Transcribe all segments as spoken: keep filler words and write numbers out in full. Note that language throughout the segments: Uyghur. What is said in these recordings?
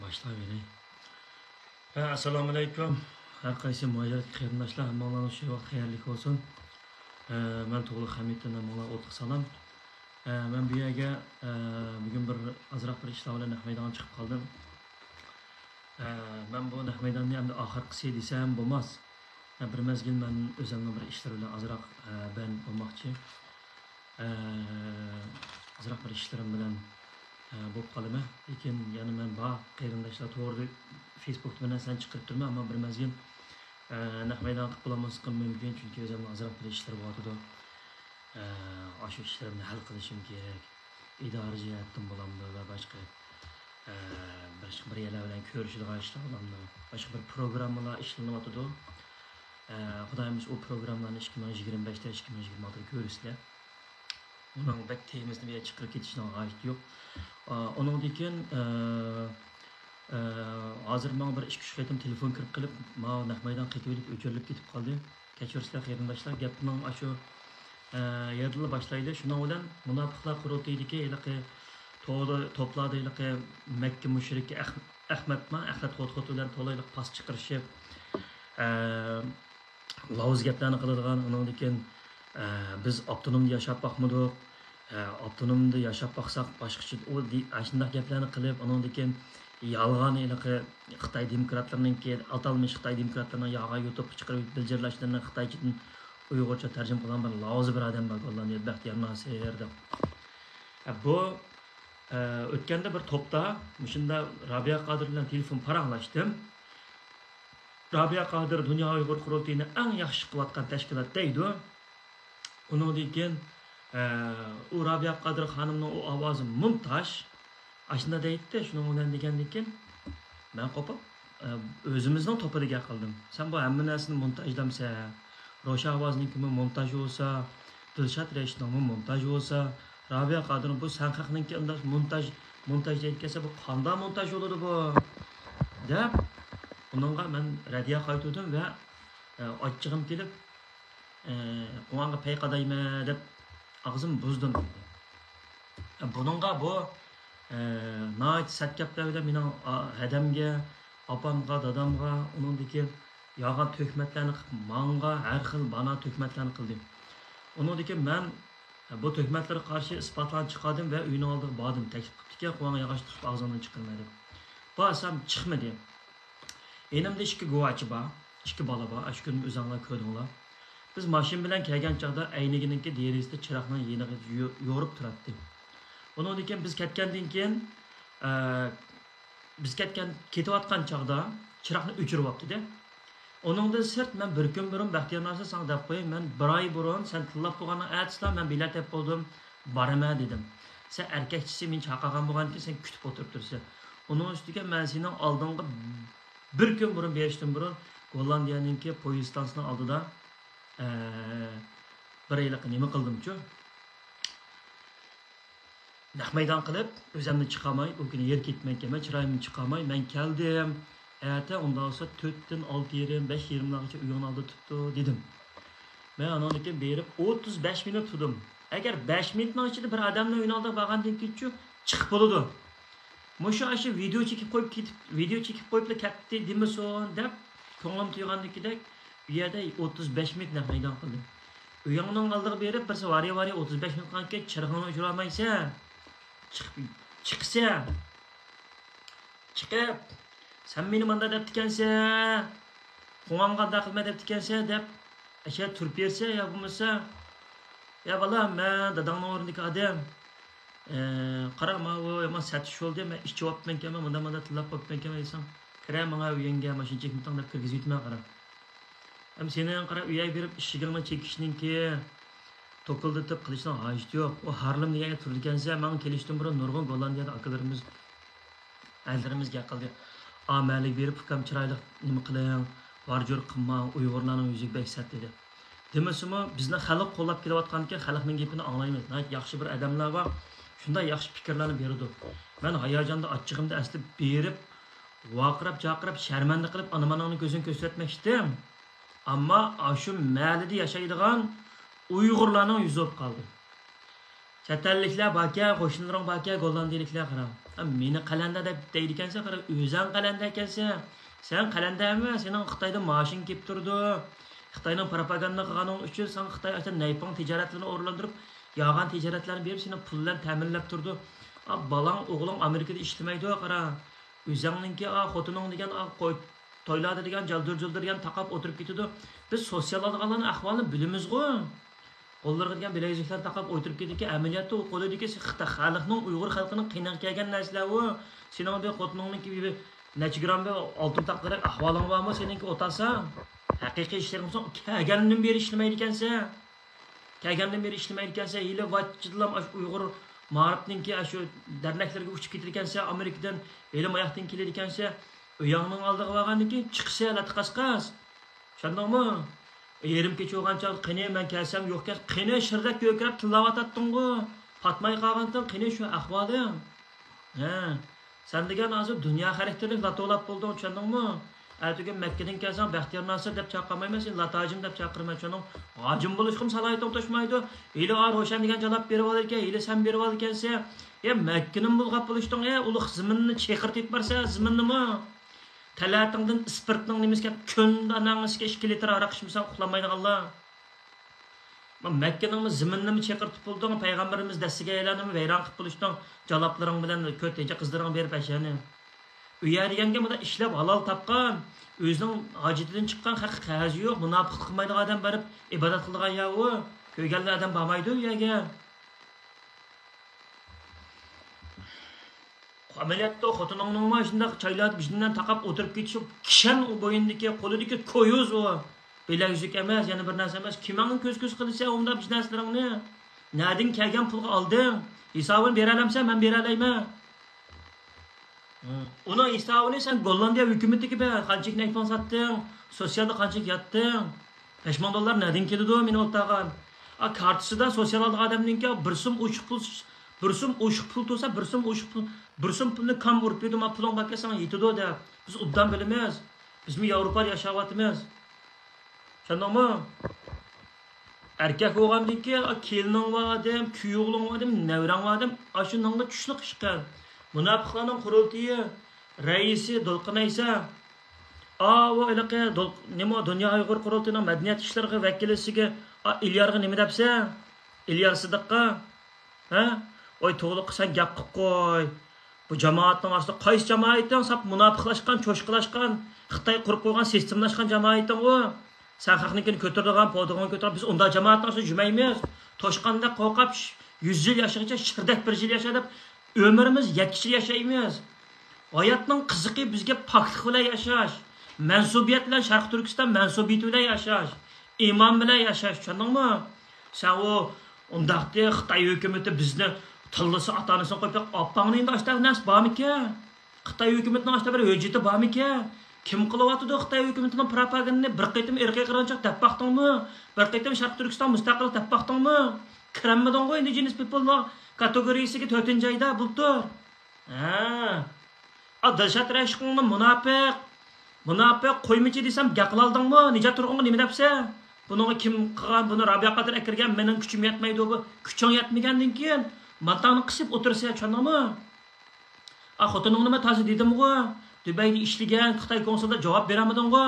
باشلاۋېرەي. ھە، ئەسسالامۇئەلەيكۇم. ھەر قايسى مۇھاجىرەتتىكى قېرىنداشلار، ھەممىڭلارنىڭ شۇ ۋاقىت خەيرلىك بولسۇن. ھە، مەن تۇغلۇق ھەمىدتىن ھەممىڭلارغا ئوتلۇق سالام. ھە، مەن بۇ يەرگە، ھە، بۈگۈن بىر ئازراق بىر ئىشلار بىلەن نەق مەيدانغا چىقىپ قالدىم. ھە، مەن بۇ نەق مەيداننى ئەمدى ئاخىرقىسى دېسەم بولماس. ھە، بىر مەزگىل مەن ئۆزۈمنىڭ بىر ئىشلىرى بىلەن ئازراق، ھە، بەند بولماقچى. ئازراق بىر ئىشلىرىم بىلەن بولۇپ قالىمەن. لېكىن يەنە مەن بار قېرىنداشلار توغرىدا فېيسبۇكتا بىر نەرسىلەرنى چىقىرىپ تۇرىمەن، ئەمما بىر مەزگىل نەق مەيدان قىلىپ بولالماسلىقىم مۇمكىن، چۈنكى ئۆزۈمنىڭ ئازراق بىر ئىشلىرى بولۇۋاتىدۇ. ئاشۇ ئىشلىرىمنى ھەل قىلىشىم كېرەك. ئىدارە جەھەتتىن بولامدۇ ۋە باشقا بىر، بىر يەرلەر بىلەن كۆرۈشىدىغان ئىشلار بولامدۇ، باشقا بىر پروگراممىلار ئىشلىنىۋاتىدۇ. خۇدايىم بۇيرۇسا ئۇ پروگراممىلارنى ئىككى مىڭ يىگىرمە بەشتە، ئىككى مىڭ يىگىرمە ئالتىدا كۆرىسىلەر. ئۇنىڭ بەك تېمىسىنى بۇ يەرگە چىقىرىپ كېتىشنىڭ ھاجىتى يوق. ئۇنىڭدىن كېيىن، ھازىر ماڭا بىر ئىككى ئۈچ قېتىم تېلېفون كىرىپ قېلىپ، ماۋۇ نەق مەيدان قېتىۋېلىپ ئۆچۈرۈلۈپ كېتىپ قالدى. كەچۈرۈشلەر قېرىنداشلار، گەپنىڭ ئاشۇ يەردىلا باشلايلى. شۇنىڭ بىلەن مۇناپىقلار قۇرۇلتىيىدىكى ھېلىقى توغرا توپلاردا ھېلىقى مەككە مۇشرىكى ئەخ-، ئەخمەتما، ئەخلەت خوت-خوت بىلەن تولا ھېلىقى پاس چىقىرىشىپ، لاۋۇز گەپلەرنى قىلىدىغان، ئۇنىڭدىن كېيىن، ئە، بىز ئاپتونومدا ياشاپ باقمىدۇق، ئە، ئاپتونومدا ياشاپ باقساق باشقىچە، ئۇ دېي-، ئاشۇنداق گەپلەرنى قىلىپ، ئۇنىڭدىن كېيىن يالغان ھېلىقى خىتاي دېموكراتلىرىنىڭكى، ئاتالمىش خىتاي دېموكراتلىرىنىڭ يالغان يۇتۇپقا چىقىرىپ بىلجىرلاشلىرىنى خىتايچىدىن ئۇيغۇرچە تەرجىمە قىلغان بىر لاۋۇز بىر ئادەم بار، گوللاندىيەدە بەختىيار ناسىر دەپ. ئە، بۇ، ئە، ئۆتكەندە بىر توپتا مۇشۇنداق رابىيە قادىر بىلەن تېلېفون پاراڭلاشتىم. رابىيە قادىر دۇنيا ئۇيغۇر قۇرۇلتىيىنى ئەڭ ياخشى قىلىۋاتقان تەشكىلات دەيدۇ. ئۇنىڭدىن كېيىن، ئە، ئۇ رابىيە قادىر خانىمنىڭ ئۇ ئاۋازى مۇمتاز. ئاشۇنداق دەيتتى، شۇنىڭ بىلەن دېگەندىن كېيىن مەن قوپۇپ، ئە، ئۆزىمىزنىڭ توپىدا گەپ قىلدىم. سەن بۇ ھەممە نەرسىنى مونتاژلامسەن؟ روشەن ئاۋازنىڭكىمۇ مونتاژ بولسا، دىلشات رەشىتنىڭمۇ مونتاژ بولسا، رابىيە قادىرنىڭ بۇ سەن خەقنىڭكى ئۇنداق مونتاژ، مونتاژ دەيدىكەنسەن، بۇ قانداق مونتاژ بولىدۇ بۇ؟ دەپ، ئۇنىڭغا مەن رەددىيە قايتۇردۇم ۋە، ئە، ئاچچىقىم كېلىپ، ئە، قوڭغانغا پەي قادايمەن دەپ ئاغزىمنى بۇزدۇم. بۇنىڭغا بۇ، ئە، ناھايىتى سەت گەپلەر بىلەن مېنىڭ، ئا، ھەدەمگە، ئاپامغا، دادامغا، ئۇنىڭدىن كېيىن يالغان تۆھمەتلەرنى قىلىپ، ماڭا ھەر خىل بانا تۆھمەتلەرنى قىلدى. ئۇنىڭدىن كېيىن مەن بۇ تۆھمەتلەرگە قارشى ئىسپاتلارنى چىقاردىم ۋە ئۆينىڭ ئالدىغا باردىم. تەكلىپ قىپتىكەن، قوڭغا ياغاچ تۇتۇپ ئاغزىڭدىن چىقىرمە دەپ. بارسام چىقمىدى. يېنىمدا ئىككى گۇۋاچى بار، ئىككى بالا بار. ئاشۇ كۈنى ئۆزۈڭلار كۆردۈڭلار. بىز ماشىنا بىلەن كەلگەن چاغدا ئەينىكىنىڭكى دېرىزىسىدە چىراغنىڭ يېنىغا يو-، يورۇپ تۇراتتى. ئۇنىڭدىن كېيىن بىز كەتكەندىن كېيىن، ئە، بىز كەتكەن، كېتىۋاتقان چاغدا چىراغنى ئۆچۈرۈۋاپتىدە. ئۇنىڭدىن سىرت، مەن بىر كۈن بۇرۇن، بەختىيار ناسىر، ساڭا دەپ قوياي، مەن بىر ئاي بۇرۇن، سەن تىللاپ قويغاننىڭ ئەتىسىلا مەن بېلەت ئېلىپ بولدۇم، بارىمەن دېدىم. سەن ئەركەكچىسى مېنى چاقىرغان بولغاندىكىن، سەن كۈتۈپ ئولتۇرۇپتۇرسەن. ئۇنىڭ ئۈستىگە مەن سېنىڭ ئالدىڭغا بىر كۈن بۇرۇن بېرىشتىن بۇرۇن گوللاندىيەنىڭكى پويىز ئىستانسىسىنىڭ ئالدىدا، ئە، بىر ھېلىقى نېمە قىلدىمچۇ؟ نەق مەيدان قىلىپ، ئۆزۈمنى چىقارماي، ئۇ كۈنى يەر كېتىپمەنكەنمەن، چىرايىمنى چىقارماي، مەن كەلدىم. ئەتە ئۇنداق بولسا تۆتتىن ئالتە يېرىم، بەش يېرىملارغىچە ئۆيۈڭنىڭ ئالدىدا تۇرۇپتۇ، دېدىم. مەن ئانىڭدىن كېيىن بېرىپ ئوتتۇز بەش مىنۇت تۇردۇم. ئەگەر بەش مىنۇتنىڭ ئىچىدە بىر ئادەمنىڭ ئۆيىنىڭ ئالدىغا بارغاندىن كېيىنچۇ چىقىپ بولىدۇ. مۇشۇ ئاشۇ ۋىدېئو چېكىپ قويۇپ كېتىپ، ۋىدېئو چېكىپ قويۇپلا كەتتى دېمىسۇن دەپ، كۆڭلۈم تويغاندىكىدەك، ئۇ يەردە ئوتتۇز بەش مىنۇت نەق مەيدان قىلدىم. ئۆيۈڭنىڭ ئالدىغا بېرىپ، بىرسى ۋارى-ۋارى ئوتتۇز بەش مىنۇت قالغانكەن، چىراغىڭنى ئۆچۈرەلمەيسەن. چىقىپ، چىقىسەن. چىقىپ، سەن مېنى ماندا دەپتىكەنسەن، قوڭغانغا قانداق قىلىمەن دەپتىكەنسەن دەپ، ئەشە تۇرۇپ بەرسە يا بولمىسا، يا بالام، مەن داداڭنىڭ ئورنىدىكى ئادەم. ئە، قارا، ماۋۇ يامان سەت ئىش بولدى، مەن ئىچىۋاپتىمەنكەنمەن، مۇنداق مۇنداق تىللاپ قويۇپتىمەنكەنمەن دېسەڭ، كىرە ماڭا ئۆيۈڭگە، ماشىنا چېكىنتىڭ دەپ كىرگۈزۈۋېتىمەن، قارا. ئەمما سېنىڭ، قارا، ئۆيگە بېرىپ ئىشىكىڭنى چېكىشنىڭكى، توكۇلدىتىپ قىلىشنىڭ ھاجىتى يوق. ئۇ ھارلېم دېگەن يەردە تۇرىدىكەنسەن، ماڭا كېلىشتىن بۇرۇن نۇرغۇن گوللاندىيەدە ئاكىلىرىمىز، ئەرلىرىمىز گەپ قىلدى. ئا مەھەللىگە بېرىپ، ئۇكام، چىرايلىق نېمە قىلىڭ، ۋارجور قىلماڭ، ئۇيغۇرلارنىڭ يۈزىگە بەك سەت، دېدى. دېمىسىمۇ، بىزنى خەلق قوللاپ كېلىۋاتقاندىكىن، خەلقنىڭ گېپىنى ئاڭلايمىز. ناھايىتى ياخشى بىر ئادەملەر بار، شۇنداق ياخشى پىكىرلەرنى بېرىدۇ. مەن ھاياجاندا، ئاچچىقىمدا ئەسلى بېرىپ، ۋارقىراپ، جارقىراپ، شەرمەندە قىلىپ، ئانا-ماناڭنىڭ كۆزىنى كۆرسەتمەكچىدىم. ئەمما ئاشۇ مەھەللىدە ياشايدىغان ئۇيغۇرلارنىڭ يۈزى بولۇپ قالدى. چەت ئەللىكلەر باركەن، قوشنىلىرىڭ باركەن، گوللاندىيىلىكلەر، قارا. ھە، مېنى قەلەندەر دەپ دەيدىكەنسەن، قارا، ئۆزۈڭ قەلەندەركەنسەن. سەن قەلەندەر ئەمەس، سېنىڭ خىتايدىن مائاشىڭ كېلىپ تۇرىدۇ. خىتاينىڭ پروپاگاندا قىلغىنىڭ ئۈچۈن ساڭا خىتاي ئاشۇ نەيپىڭ تىجارەتلىرىنى ئورۇنلاندۇرۇپ، يالغان تىجارەتلەرنى بېرىپ، سېنى پۇل بىلەن تەمىنلەپ تۇرىدۇ. ئا، بالاڭ، ئوغلۇڭ ئامېرىكىدا ئىشلىمەيدۇ، قارا. ئۆزۈڭنىڭكى، ئا، خوتۇنۇڭ دېگەن، ئا، قوي، تويلاردا دېگەن جالدۇر-جۇلدۇر دېگەن تاقاپ ئولتۇرۇپ كېتىدۇ. بىز سوتسىيال ئالغانلارنىڭ ئەھۋالىنى بىلىمىزغۇ. قوللىرىغا دېگەن بىلەيزۈكلەرنى تاقاپ ئولتۇرۇپ كېتىدىكەن، ئەمەلىيەتتە ئۇ قولىدىكى خىتاي خەلقىنىڭ، ئۇيغۇر خەلقىنىڭ قېنىغا كەلگەن نەرسىلەر ئۇ. سېنىڭ بىر خوتۇنۇڭنىڭكى بىر نەچچە گرام بىر ئالتۇن تاقىدەك ئەھۋالىڭ بارمۇ سېنىڭكى ئوتاسا؟ ھەقىقىي ئىشلىرىڭ بولسا كەلگەندىن بېرى ئىشلىمەيدىكەنسەن. كەلگەندىن بېرى ئىشلىمەيدىكەنسەن، ھېلى ۋاجىدىلا ئاشۇ ئۇيغۇر مائارىپنىڭكى ئاشۇ دەرنەكلىرىگە ئۇچۇپ كېتىدىكەنسەن ئامېرىكىدىن، ھېلى ماياقتىن كېلىدىكەنسەن. ئۆيۈڭنىڭ ئالدىغا بارغاندىن كېيىن چىقىسەن لاتقاسقاس. چۈشەندىڭمۇ؟ يېرىم كېچە بولغان چاغدا قېنى مەن كەلسەم يوقكەن، قېنى شىردەك كۆكرەپ تىللاۋاتاتتىڭغۇ. پاتماي قالغانتىڭ، قېنى شۇ ئەھۋالىڭ؟ ھە. سەن دېگەن ھازىر دۇنيا خاراكتېرلىك لاتولات بولدۇڭ، چۈشەندىڭمۇ؟ ئەتىگۈن مەككىدىن كەلسەڭ بەختىيار ناسىر دەپ چاقىرمايمەن، سېنى لاتاجىم دەپ چاقىرىمەن، چۈشەندىڭ؟ ھاجىم بولۇشقىمۇ سالاھىيىتىڭ توشمايدۇ. ھېلى ئا روشەن دېگەن جالاپ بېرىۋالىدىكەن، ھېلى سەن بېرىۋالىدىكەنسەن. يا مەككىنىمۇ بۇلغاپ بولۇشتۇڭ، ئە ئۇلۇغ زېمىننى چېقىرتىپ بارسا زېمىننىمۇ. تەلەتىڭدىن ئىسپىرتنىڭ نېمىسى كەپ، كۈندە ئاناڭ ئىچكە ئىككى لىتىر ھاراق ئىچمىسەڭ ئۇخلىمايدىغانلار. مەككىنىڭمۇ زېمىنىنىمۇ چېقىرتىپ بولدۇڭ، پەيغەمبىرىمىز دەسسىگەن يەرلەرنىمۇ ۋەيران قىلىپ بولۇشتۇڭ، جالاپلىرىڭ بىلەن كۆتىنچە قىزلىرىڭ بېرىپ ئەشەنى. ئۇ يەر دېگەنگە مۇنداق ئىشلەپ ھالال تاپقان، ئۆزىنىڭ ھاجىتىدىن چىققان خەق قەرزى يوق، مۇناپىقلىق قىلمايدىغان ئادەم بېرىپ ئىبادەت قىلىدىغان يەر ئۇ. كۆرگەنلا ئادەم بارمايدۇ ئۇ يەرگە. ئەمەلىيەتتە خوتۇنۇڭنىڭمۇ شۇنداق چايلاردا بىزنىڭ تاقاپ ئولتۇرۇپ كېتىشى، كىشەن ئۇ بوينىدىكى، قولىدىكى كويۇز ئۇ. بىلەكزۈك ئەمەس، يەنە بىر نەرسە ئەمەس. كىمىڭنى كۆز-كۆز قىلىسەن ئۇنداق بىر نەرسىلىرىڭنى؟ نەدىن كەلگەن پۇلغا ئالدىڭ؟ ھېسابىنى بېرەلەمسەن، مەن بېرەلەيمەن. ئۇنىڭ ھېسابىنى سەن گوللاندىيە ھۆكۈمىتىگە بەر. قانچىلىك نەيپىڭ ساتتىڭ؟ سوتسىيالدا قانچىلىك ياتتىڭ؟ بەش مىڭ دوللار نەدىن كېلىدۇ مېنى ئولتۇرغان؟ ئا، كارتىسىدا سوتسىيال ئالىدىغان ئادەمنىڭكى بىر سوم ئوشۇق پۇل، بىر سوم ئوشۇق پۇل تۇرسا، بىر سوم ئوشۇق پۇل، بىر سوم پۇلنى كام ئۇرۇپ بېرىدۇ، ما پۇلۇڭ باركەن ساڭا يېتىدۇ دەپ. بىز ئوبدان بىلىمىز. بىزمۇ ياۋروپادا ياشاۋاتىمىز. چۈشەندىڭمۇ؟ ئەركەك بولغاندىن كېيىن، ئا، كېلىنىڭ بار ئادەم، كۈيئوغلۇڭ بار ئادەم، نەۋرەڭ بار ئادەم، ئاشۇنىڭغا چۈشلۈك ئىش قىل. مۇناپىقلارنىڭ قۇرۇلتىيى رەئىسى دولقۇن ئەيسا، ئاۋۇ ھېلىقى دول-، نېمە، دۇنيا ئۇيغۇر قۇرۇلتىيىنىڭ مەدەنىيەت ئىشلىرىغا ۋەكىلى ئىليارغا نېمە دەپسەن؟ ئىليار سىدىققا؟ ھە؟ ۋاي، توغرىلىققا سەن گەپ قىلىپ قوي. بۇ جامائەتنىڭ ئاستىدا قايسى جامائىتىڭ؟ ساپ مۇناپىقلاشقان، چوشقىلاشقان، خىتاي قۇرۇپ قويغان سىستېمىلاشقان جامائىتىڭ ئۇ. سەن خەقنىڭكىنى كۆتۈرىدىغان، پودىغىنى كۆتۈرىدىغان، بىز ئۇنداق جامائەتنىڭ ئاستىدا جۈمەيمىز. توشقاندەك قورقاپ، يۈز يىل ياشىغىچە شىردەك بىر يىل ياشا دەپ، ئۆمرىمىز يەتكۈچە ياشايمىز. ھاياتنىڭ قىزىقى بىزگە پاكلىق بىلەن ياشاش، مەنسۇبىيەت بىلەن، شەرقىي تۈركىستان مەنسۇبىيىتى بىلەن ياشاش، ئىمان بىلەن ياشاش، چۈشەندىڭمۇ؟ سەن ئۇ ئۇنداقتى خىتاي ھۆكۈمىتى بىزنى تىللىسا، ئاتا-ئانىسىنى قويۇپ، ئاپاڭنىڭ ئاشۇنداق نەرسە بارمىكەن؟ خىتاي ھۆكۈمىتىنىڭ ئاشۇنداق بىر ھۆججىتى بارمىكەن؟ كىم قىلىۋاتىدۇ خىتاي ھۆكۈمىتىنىڭ پروپاگاندىنى؟ بىر قېتىم ئىرقىي قىرغىنچىلىق دەپ باقتىڭمۇ؟ بىر قېتىم شەرقىي تۈركىستان مۇستەقىللىق دەپ باقتىڭمۇ؟ كىرەلمىدىڭغۇ ئىندىجېنىس پىپللار كاتېگورىيىسىگە تۆتىنچى ئايدا بۇلتۇر. ھە. ئا، دىلشات رەشىقىڭنى مۇناپىق، مۇناپىق قويمىچى دېسەم گەپ قىلالدىڭمۇ؟ نىجات تۇرغۇنغا نېمە دەپسە؟ بۇنىڭغا كىم قىلغان؟ بۇنى رابىيە قادىر ئەكىرگەن، مېنىڭ كۈچۈم يەتمەيدۇ بۇ. كۈچۈڭ يەتمىگەندىن كېيىن مانتاڭنى قىسىپ ئولتۇرىسەن، چۈشەندىڭمۇ؟ ئا، خوتۇنۇڭنىمۇ تازا دېدىمغۇ؟ دۇبەيدە ئىشلىگەن، خىتاي كونسۇلدا جاۋاب بېرەلمىدىڭغۇ؟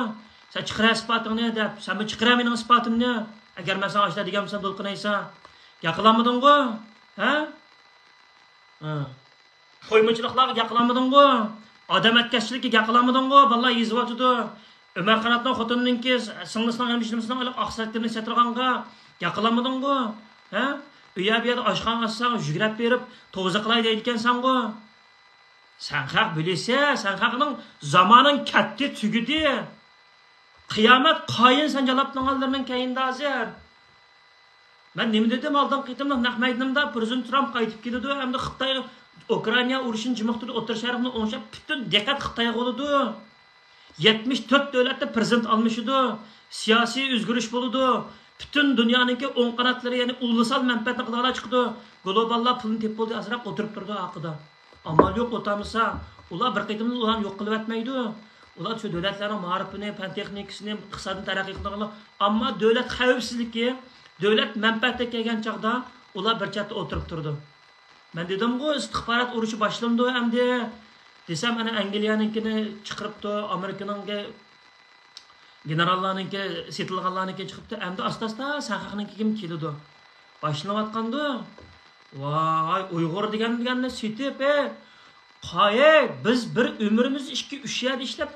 سەن چىقىرە ئىسپاتىڭنى دەپ، سەنمۇ چىقىرە مېنىڭ ئىسپاتىمنى. ئەگەر مەن ساڭا ئاشۇنداق دېگەن بولسام، دولقۇن ئەيسا، گەپ قىلالمىدىڭغۇ؟ ھە؟ ھە. قويمىچىلىقلارغا گەپ قىلالمىدىڭغۇ؟ ئادەم ئەتكەسچىلىككە گەپ قىلالمىدىڭغۇ؟ بالىلار يېزىۋاتىدۇ. ئۆمەر قاناتنىڭ خوتۇنىنىڭكى سىڭلىسىنىڭ ھەمىشىنىسىنىڭ ئاقساقىلىنى سېتىدىغانغا گەپ قىلالمىدىڭغۇ؟ ھە؟ ئۇ يەر بۇ يەردە ئاشخانا ئاچساڭ، يۈگرەپ بېرىپ توۋزا قىلاي دەيدىكەنسەنغۇ؟ سەن خەق بىلىسەن، سەن خەقنىڭ زامانىڭ كەتتى، تۈگىدى. قىيامەت قايىل سەن جالاپلانغانلىرىنىڭ كەينىدە ھازىر. مەن نېمە دېدىم ئالدىنقى قېتىملىق نەق مەيدىنىمدا؟ پرېزىدېنت ترامپ قايتىپ كېلىدۇ، ئەمدى خىتاي ئۇكرائىنا ئۇرۇشىنى جىمىقتۇرىدۇ، ئوتتۇرا شەرقنى ئوڭشاپ، پۈتۈن دىققەت خىتايغا بولىدۇ. يەتمىش تۆت دۆلەتتە پرېزىدېنت ئالمىشىدۇ، سىياسىي ئۆزگىرىش بولىدۇ. پۈتۈن دۇنيانىڭكى ئوڭ قاناتلىرى، يەنى ئۇلۇسال مەنپەئەتنى قىلىدىغانلار چىقىدۇ. گلوباللار پۇلنى تېپىپ بولدى، ئازراق ئولتۇرۇپ تۇرىدۇ ئارقىدا. ئامال يوق، ئولتۇرمىسا، ئۇلار بىر قېتىمدىن ئۇلارنى يوق قىلىۋەتمەيدۇ. ئۇلار شۇ دۆلەتلەرنىڭ مائارىپىنى، پەن تېخنىكىسىنى، ئىقتىسادىنى تەرەققىي قىلىدىغانلار. ئەمما دۆلەت خەۋپسىزلىكى، دۆلەت مەنپەئەتى كەلگەن چاغدا ئۇلار بىر چەتتە ئولتۇرۇپ تۇرىدۇ. مەن دېدىمغۇ، ئىستىخبارات ئۇرۇشى باشلىنىدۇ ئەمدى دېسەم، ئەنە ئەنگلىيەنىڭكىنى چىقىرىپتۇ، ئامېرىكىنىڭكى گېنېراللارنىڭكى، سېتىلغانلارنىڭكى چىقىپتۇ. ئەمدى ئاستا-ئاستا سەن خەقنىڭكىمۇ كېلىدۇ. باشلىنىۋاتقاندۇ. ۋاي، ئۇيغۇر دېگەن، دېگەننى سېتىپ، ئەي، قايەي، بىز بىر ئۆمرىمىز ئىككى، ئۈچ يەردە ئىشلەپ،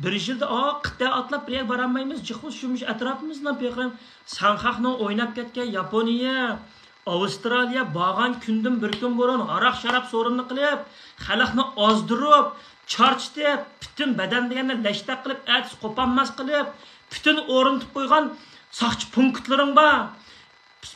بىر يىلدا، ئا، قىتئە ئاتلاپ بىر يەرگە بارالمايمىز، جىق بولسا شۇ مۇشۇ ئەتراپىمىزنىڭ پېقىرىم. سەن خەقنىڭ ئويناپ كەتكەن ياپونىيە، ئاۋسترالىيە بارغان كۈندىن بىر كۈن بۇرۇن ھاراق-شاراب سورۇنىنى قىلىپ، خەلقنى ئازدۇرۇپ، چارچىتىپ، پۈتۈن بەدەن دېگەندە لەشتەك قىلىپ، ئەتىسى قوپالماس قىلىپ، پۈتۈن ئورنىتىپ قويغان ساقچى پونكىتلىرىڭ بار.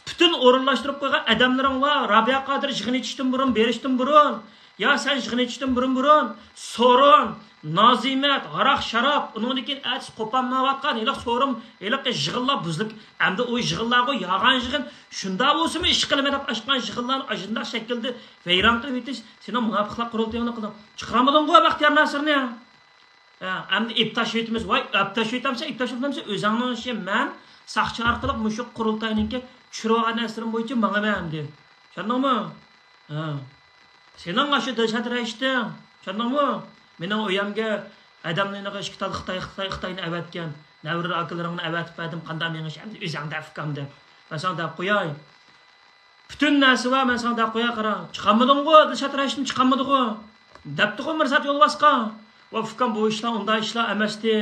پۈتۈن ئورۇنلاشتۇرۇپ قويغان ئادەملىرىڭ بار. رابىيە قادىر يىغىن ئېچىشتىن بۇرۇن، بېرىشتىن بۇرۇن، يا سەن يىغىن ئېچىشتىن بۇرۇن، بۇرۇن سورۇن، نازىمەت، ھاراق-شاراب، ئۇنىڭدىن كېيىن ئەتىسى قوپالمايۋاتقان ھېلىقى سورۇن، ھېلىقى يىغىنلار بۇزۇلۇپ، ئەمدى ئۇ يىغىنلارغۇ يالغان يىغىن، شۇنداق بولسىمۇ ئىش قىلىمەن دەپ ئاچقان يىغىنلارنى ئاشۇنداق شەكىلدە ۋەيران قىلىپ ئېتىش سېنىڭ مۇناپىقلار قۇرۇلتىيىڭنى قىلدىڭ. چىقارمىدىڭغۇ بەختىيار ناسىرنى. ھە، ئەمدى ئېيىپ تاشلىۋېتىمىز. ۋاي، ئېيىپ تاشلىۋېتەمسەن، ئېيىپ تاشلىۋېتەمسەن، ئۆزۈڭنىڭ ئىشى. مەن ساقچى ئارقىلىق مۇشۇ قۇرۇلتاينىڭكى چۈشۈرۈۋالغان نەرسىلىرىم بويىچە ماڭىمەن ئەمدى. چۈشەندىڭمۇ؟ ھە. سېنىڭ ئاشۇ دىلشات رەشىتىڭ. چۈشەندىڭمۇ؟ مېنىڭ ئۆيەمگە ئادەمنىڭ يېنىغا ئىككى تال خىتاي، خىتاي، خىتاينى ئەۋەتكەن. نەۋرە ئاكىلىرىڭنى ئەۋەتىپ بەردىم، قانداق مېڭىش ئەمدى ئۆزۈڭدە ئۇكام دەپ. مەن ساڭا دەپ قوياي. پۈتۈن نەرسە بار، مەن ساڭا دەپ قوياي، قارا. چىقارمىدىڭغۇ، دىلشات رەشىتنى چىقارمىدىغۇ. دەپتىغۇ مىرزات يولۋاسقا. ۋا ئۇكام، بۇ ئىشلار ئۇنداق ئىشلار ئەمەستى.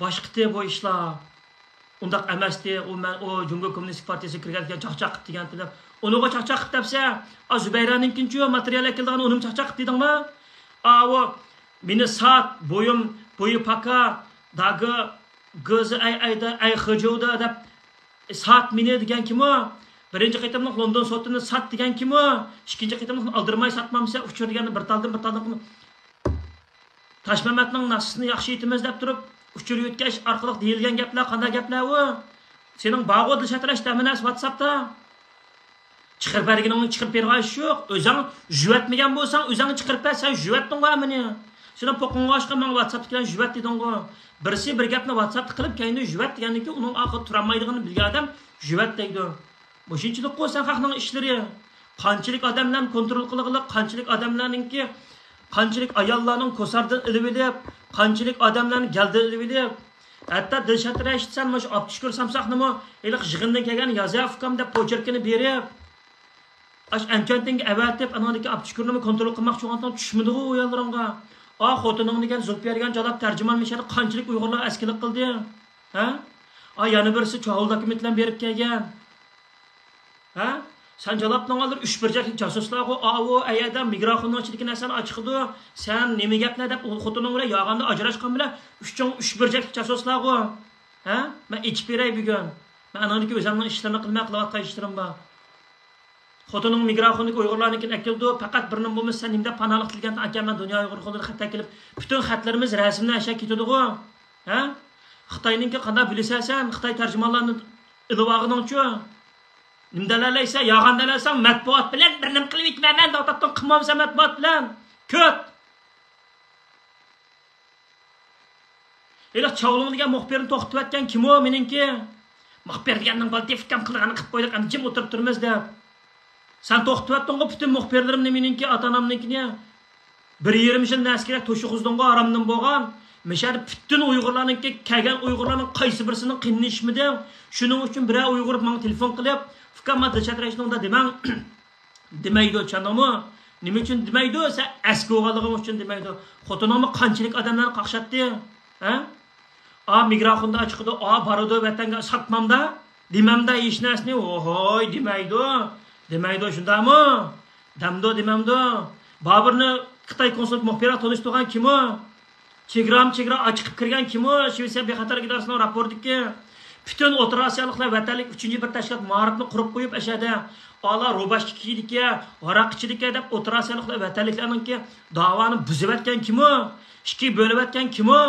باشقىتى بۇ ئىشلار. ئۇنداق ئەمەستى. ئۇ مەن، ئۇ جۇڭگو كوممۇنىستىك پارتىيىسىگە كىرگەندىكىن چاقچاق قىپتۇ دېگەنتى دەپ. ئۇنىغۇ چاقچاق قىپتۇ دەپسە، ئا زۇبەيرانىڭكىنچۇ ماتېرىيال ئەكېلىدىغان، ئۇنىمۇ چاقچاق قىپتۇ دېدىڭما؟ ئاۋۇ مېنى سات، بويۇم، بويى پاكا، داگا، گىزى ئەي ئەيدە، ئەي خىجۇدا دەپ سات مېنى دېگەن كىمۇ؟ بىرىنچى قېتىملىق لوندون سوتىنى سات دېگەن كىمۇ؟ ئىككىنچى قېتىملىق ئالدىرىماي ساتمامسەن ئۇچۇر دېگەننى بىر تالدىن بىر تالدىن قىلما. تاشمەمەتنىڭ ناخشىسىنى ياخشى ئېيتىمىز دەپ تۇرۇپ، ئۇچۇر يۆتكەش ئارقىلىق دېيىلگەن گەپلەر قانداق گەپلەر ئۇ؟ سېنىڭ بارغۇ دىلشات رەشىت ھەممە نەرسە ۋاتساپتا. چىقىرىپ بەرگىنىڭنى چىقىرىپ بېرىدىغان ئىش يوق. ئۆزۈڭ يۈۋەتمىگەن بولساڭ، ئۆزۈڭ چىقىرىپ بەر. سەن يۈۋەتتىڭغۇ ھەممىنى. سېنىڭ پوقۇڭغا ئاشقان ماڭا ۋاتساپتىكىلەرنى يۈۋەت دېدىڭغۇ. بىرسى بىر گەپنى ۋاتساپتا قىلىپ، كەينىدىن يۈۋەت دېگەندىن كېيىن، ئۇنىڭ ئاخىرى تۇرالمايدىغىنىنى بىلگەن ئادەم يۈۋەت دەيدۇ. مۇشۇنچىلىكقۇ سەن خەقنىڭ ئىشلىرى. قانچىلىك ئادەملەرنى كونترول قىلغىلى، قانچىلىك ئادەملەرنىڭكى، قانچىلىك ئاياللارنىڭ كوساردىن ئېلىۋېلىپ، قانچىلىك ئادەملەرنى گەلدىن ئېلىۋېلىپ، ھەتتا دىلشات رەشىت سەن مۇشۇ ئابدۇشۈكۈر سامساقنىمۇ ھېلىقى يىغىندىن كەلگەن يازە ئۇكام دەپ پوچېركىنى بېرىپ، ئاشۇ ئەنچۈەنتىنگە ئەۋەتىپ، ئانىڭدىكى ئابدۇشۈكۈرنىمۇ كونترول قىلماقچى بولغانتىڭ چۈشمىدىغۇ ئۇيانلىرىڭغا. ئا، خوتۇنۇڭ دېگەن زۇلپىيە دېگەن جالاپ تەرجىمانمۇ شەھەردە قانچىلىك ئۇيغۇرلارغا ئەسكىلىك قىلدى؟ ھە؟ ئا، يەنە بىرسى چاۋۇل دوكۇمېنت بىلەن بېرىپ كەلگەن. ھە؟ سەن جالاپنىڭ ئالدىدا ئۈچ بۇرجەكلىك جاسۇسلارغۇ، ئاۋۇ ئەيەردە مىكروفوننىڭ ئىچىدىكى نەرسىنى ئاچىقىدۇ. سەن نېمە گەپلەر دەپ ئۇ خوتۇنۇڭ بىلەن ياغاندا ئاجراشقان بىلەن ئۈچۈڭ ئۈچ بۇرجەكلىك جاسۇسلارغۇ. ھە؟ مەن ئېچىپ بېرەي بۈگۈن. مەن ئاناڭدىكى ئۆزۈمنىڭ ئىشلىرىنى قىلماي قىلىۋاتقان ئىشلىرىم بار. خوتۇنۇڭ مىكروفوندىكى ئۇيغۇرلارنىڭكىنى ئەكېلىدۇ. پەقەت بىر نېمە بولمىسا سەن نېمە دەپ پاناھلىق تىلىگەن ئاكام، مەن دۇنيا ئۇيغۇر قولىدا خەت ئەكېلىپ، پۈتۈن خەتلىرىمىز رەسىملەر ئەشەگە كېتىدىغۇ. ھە؟ خىتاينىڭكى قانداق بىلىسەن سەن؟ خىتاي تەرجىمانلارنى ئېلىۋالغىنىڭچۇ؟ نېمە دەلەللەيسەن؟ يالغان دەلەللىسەڭ مەتبۇئات بىلەن بىر نېمە قىلىپ يېتىمەن مەن دەۋاتاتتىڭ، قىلمامسەن مەتبۇئات بىلەن؟ كۆت! ھېلىقى چاۋلىڭ دېگەن مۇخبىرنى توختىتىۋەتكەن كىمۇ مېنىڭكى؟ مۇخبىر دېگەننىڭ بالىدى ئۇكام قىلغاننى قىلىپ قويدۇق، ئەمدى جىم ئولتۇرۇپ تۇرىمىز دەپ. سەن توختىتىۋەتتىڭغۇ پۈتۈن مۇخبىرلىرىمنى مېنىڭكى، ئاتا-ئانامنىڭكىنى. بىر يېرىم يىل نەسكىرەك توشۇغۇزدۇڭغۇ ھارامدىن بولغان. مىشەدە پۈتۈن ئۇيغۇرلارنىڭكى، كەلگەن ئۇيغۇرلارنىڭ قايسى بىرسىنىڭ قېنىنى ئىچمىدىڭ؟ شۇنىڭ ئۈچۈن بىرەر ئۇيغۇر ماڭا تېلېفون قىلىپ، ئۇكام، ما دىلشات رەشىتنى ئۇنداق دېمەڭ. دېمەيدۇ، چۈشەندىڭمۇ؟ نېمە ئۈچۈن دېمەيدۇ؟ سەن ئەسكى بولغانلىقىڭ ئۈچۈن دېمەيدۇ. خوتۇنۇڭمۇ قانچىلىك ئادەملەرنى قاقشاتتى؟ ھە؟ ئا، مىكروفوندا ئاچىقىدۇ، ئا، بارىدۇ ۋەتەنگە، ساتمامدا، دېمەمدا ھېچ نەرسىنى، ھوي، دېمەيدۇ. دېمەيدۇ، شۇنداقمۇ؟ دەمدۇ، دېمەمدۇ؟ بابۇرنى خىتاي كونسۇلى مۇخبىرغا تونۇشتۇرغان كىمۇ؟ چېگرامۇ چېگرا ئاچىقىپ كىرگەن كىمۇ؟ شىۋېتسىيە بىخەتەرلىك ئىدارىسىنىڭ راپورتىدىكى پۈتۈن ئوتتۇرا ئاسىيالىقلار ۋەتەنلىك ئۈچىنچى بىر تەشكىلات مائارىپنى قۇرۇپ قويۇپ، ئەشەدە ئالا روباشكا كىيىدىكەن، ھاراق ئىچىدىكەن دەپ ئوتتۇرا ئاسىيالىقلار ۋەتەنلىكلەرنىڭكى داۋانى بۇزۇۋەتكەن كىمۇ؟ ئىككىگە بۆلۈۋەتكەن كىمۇ؟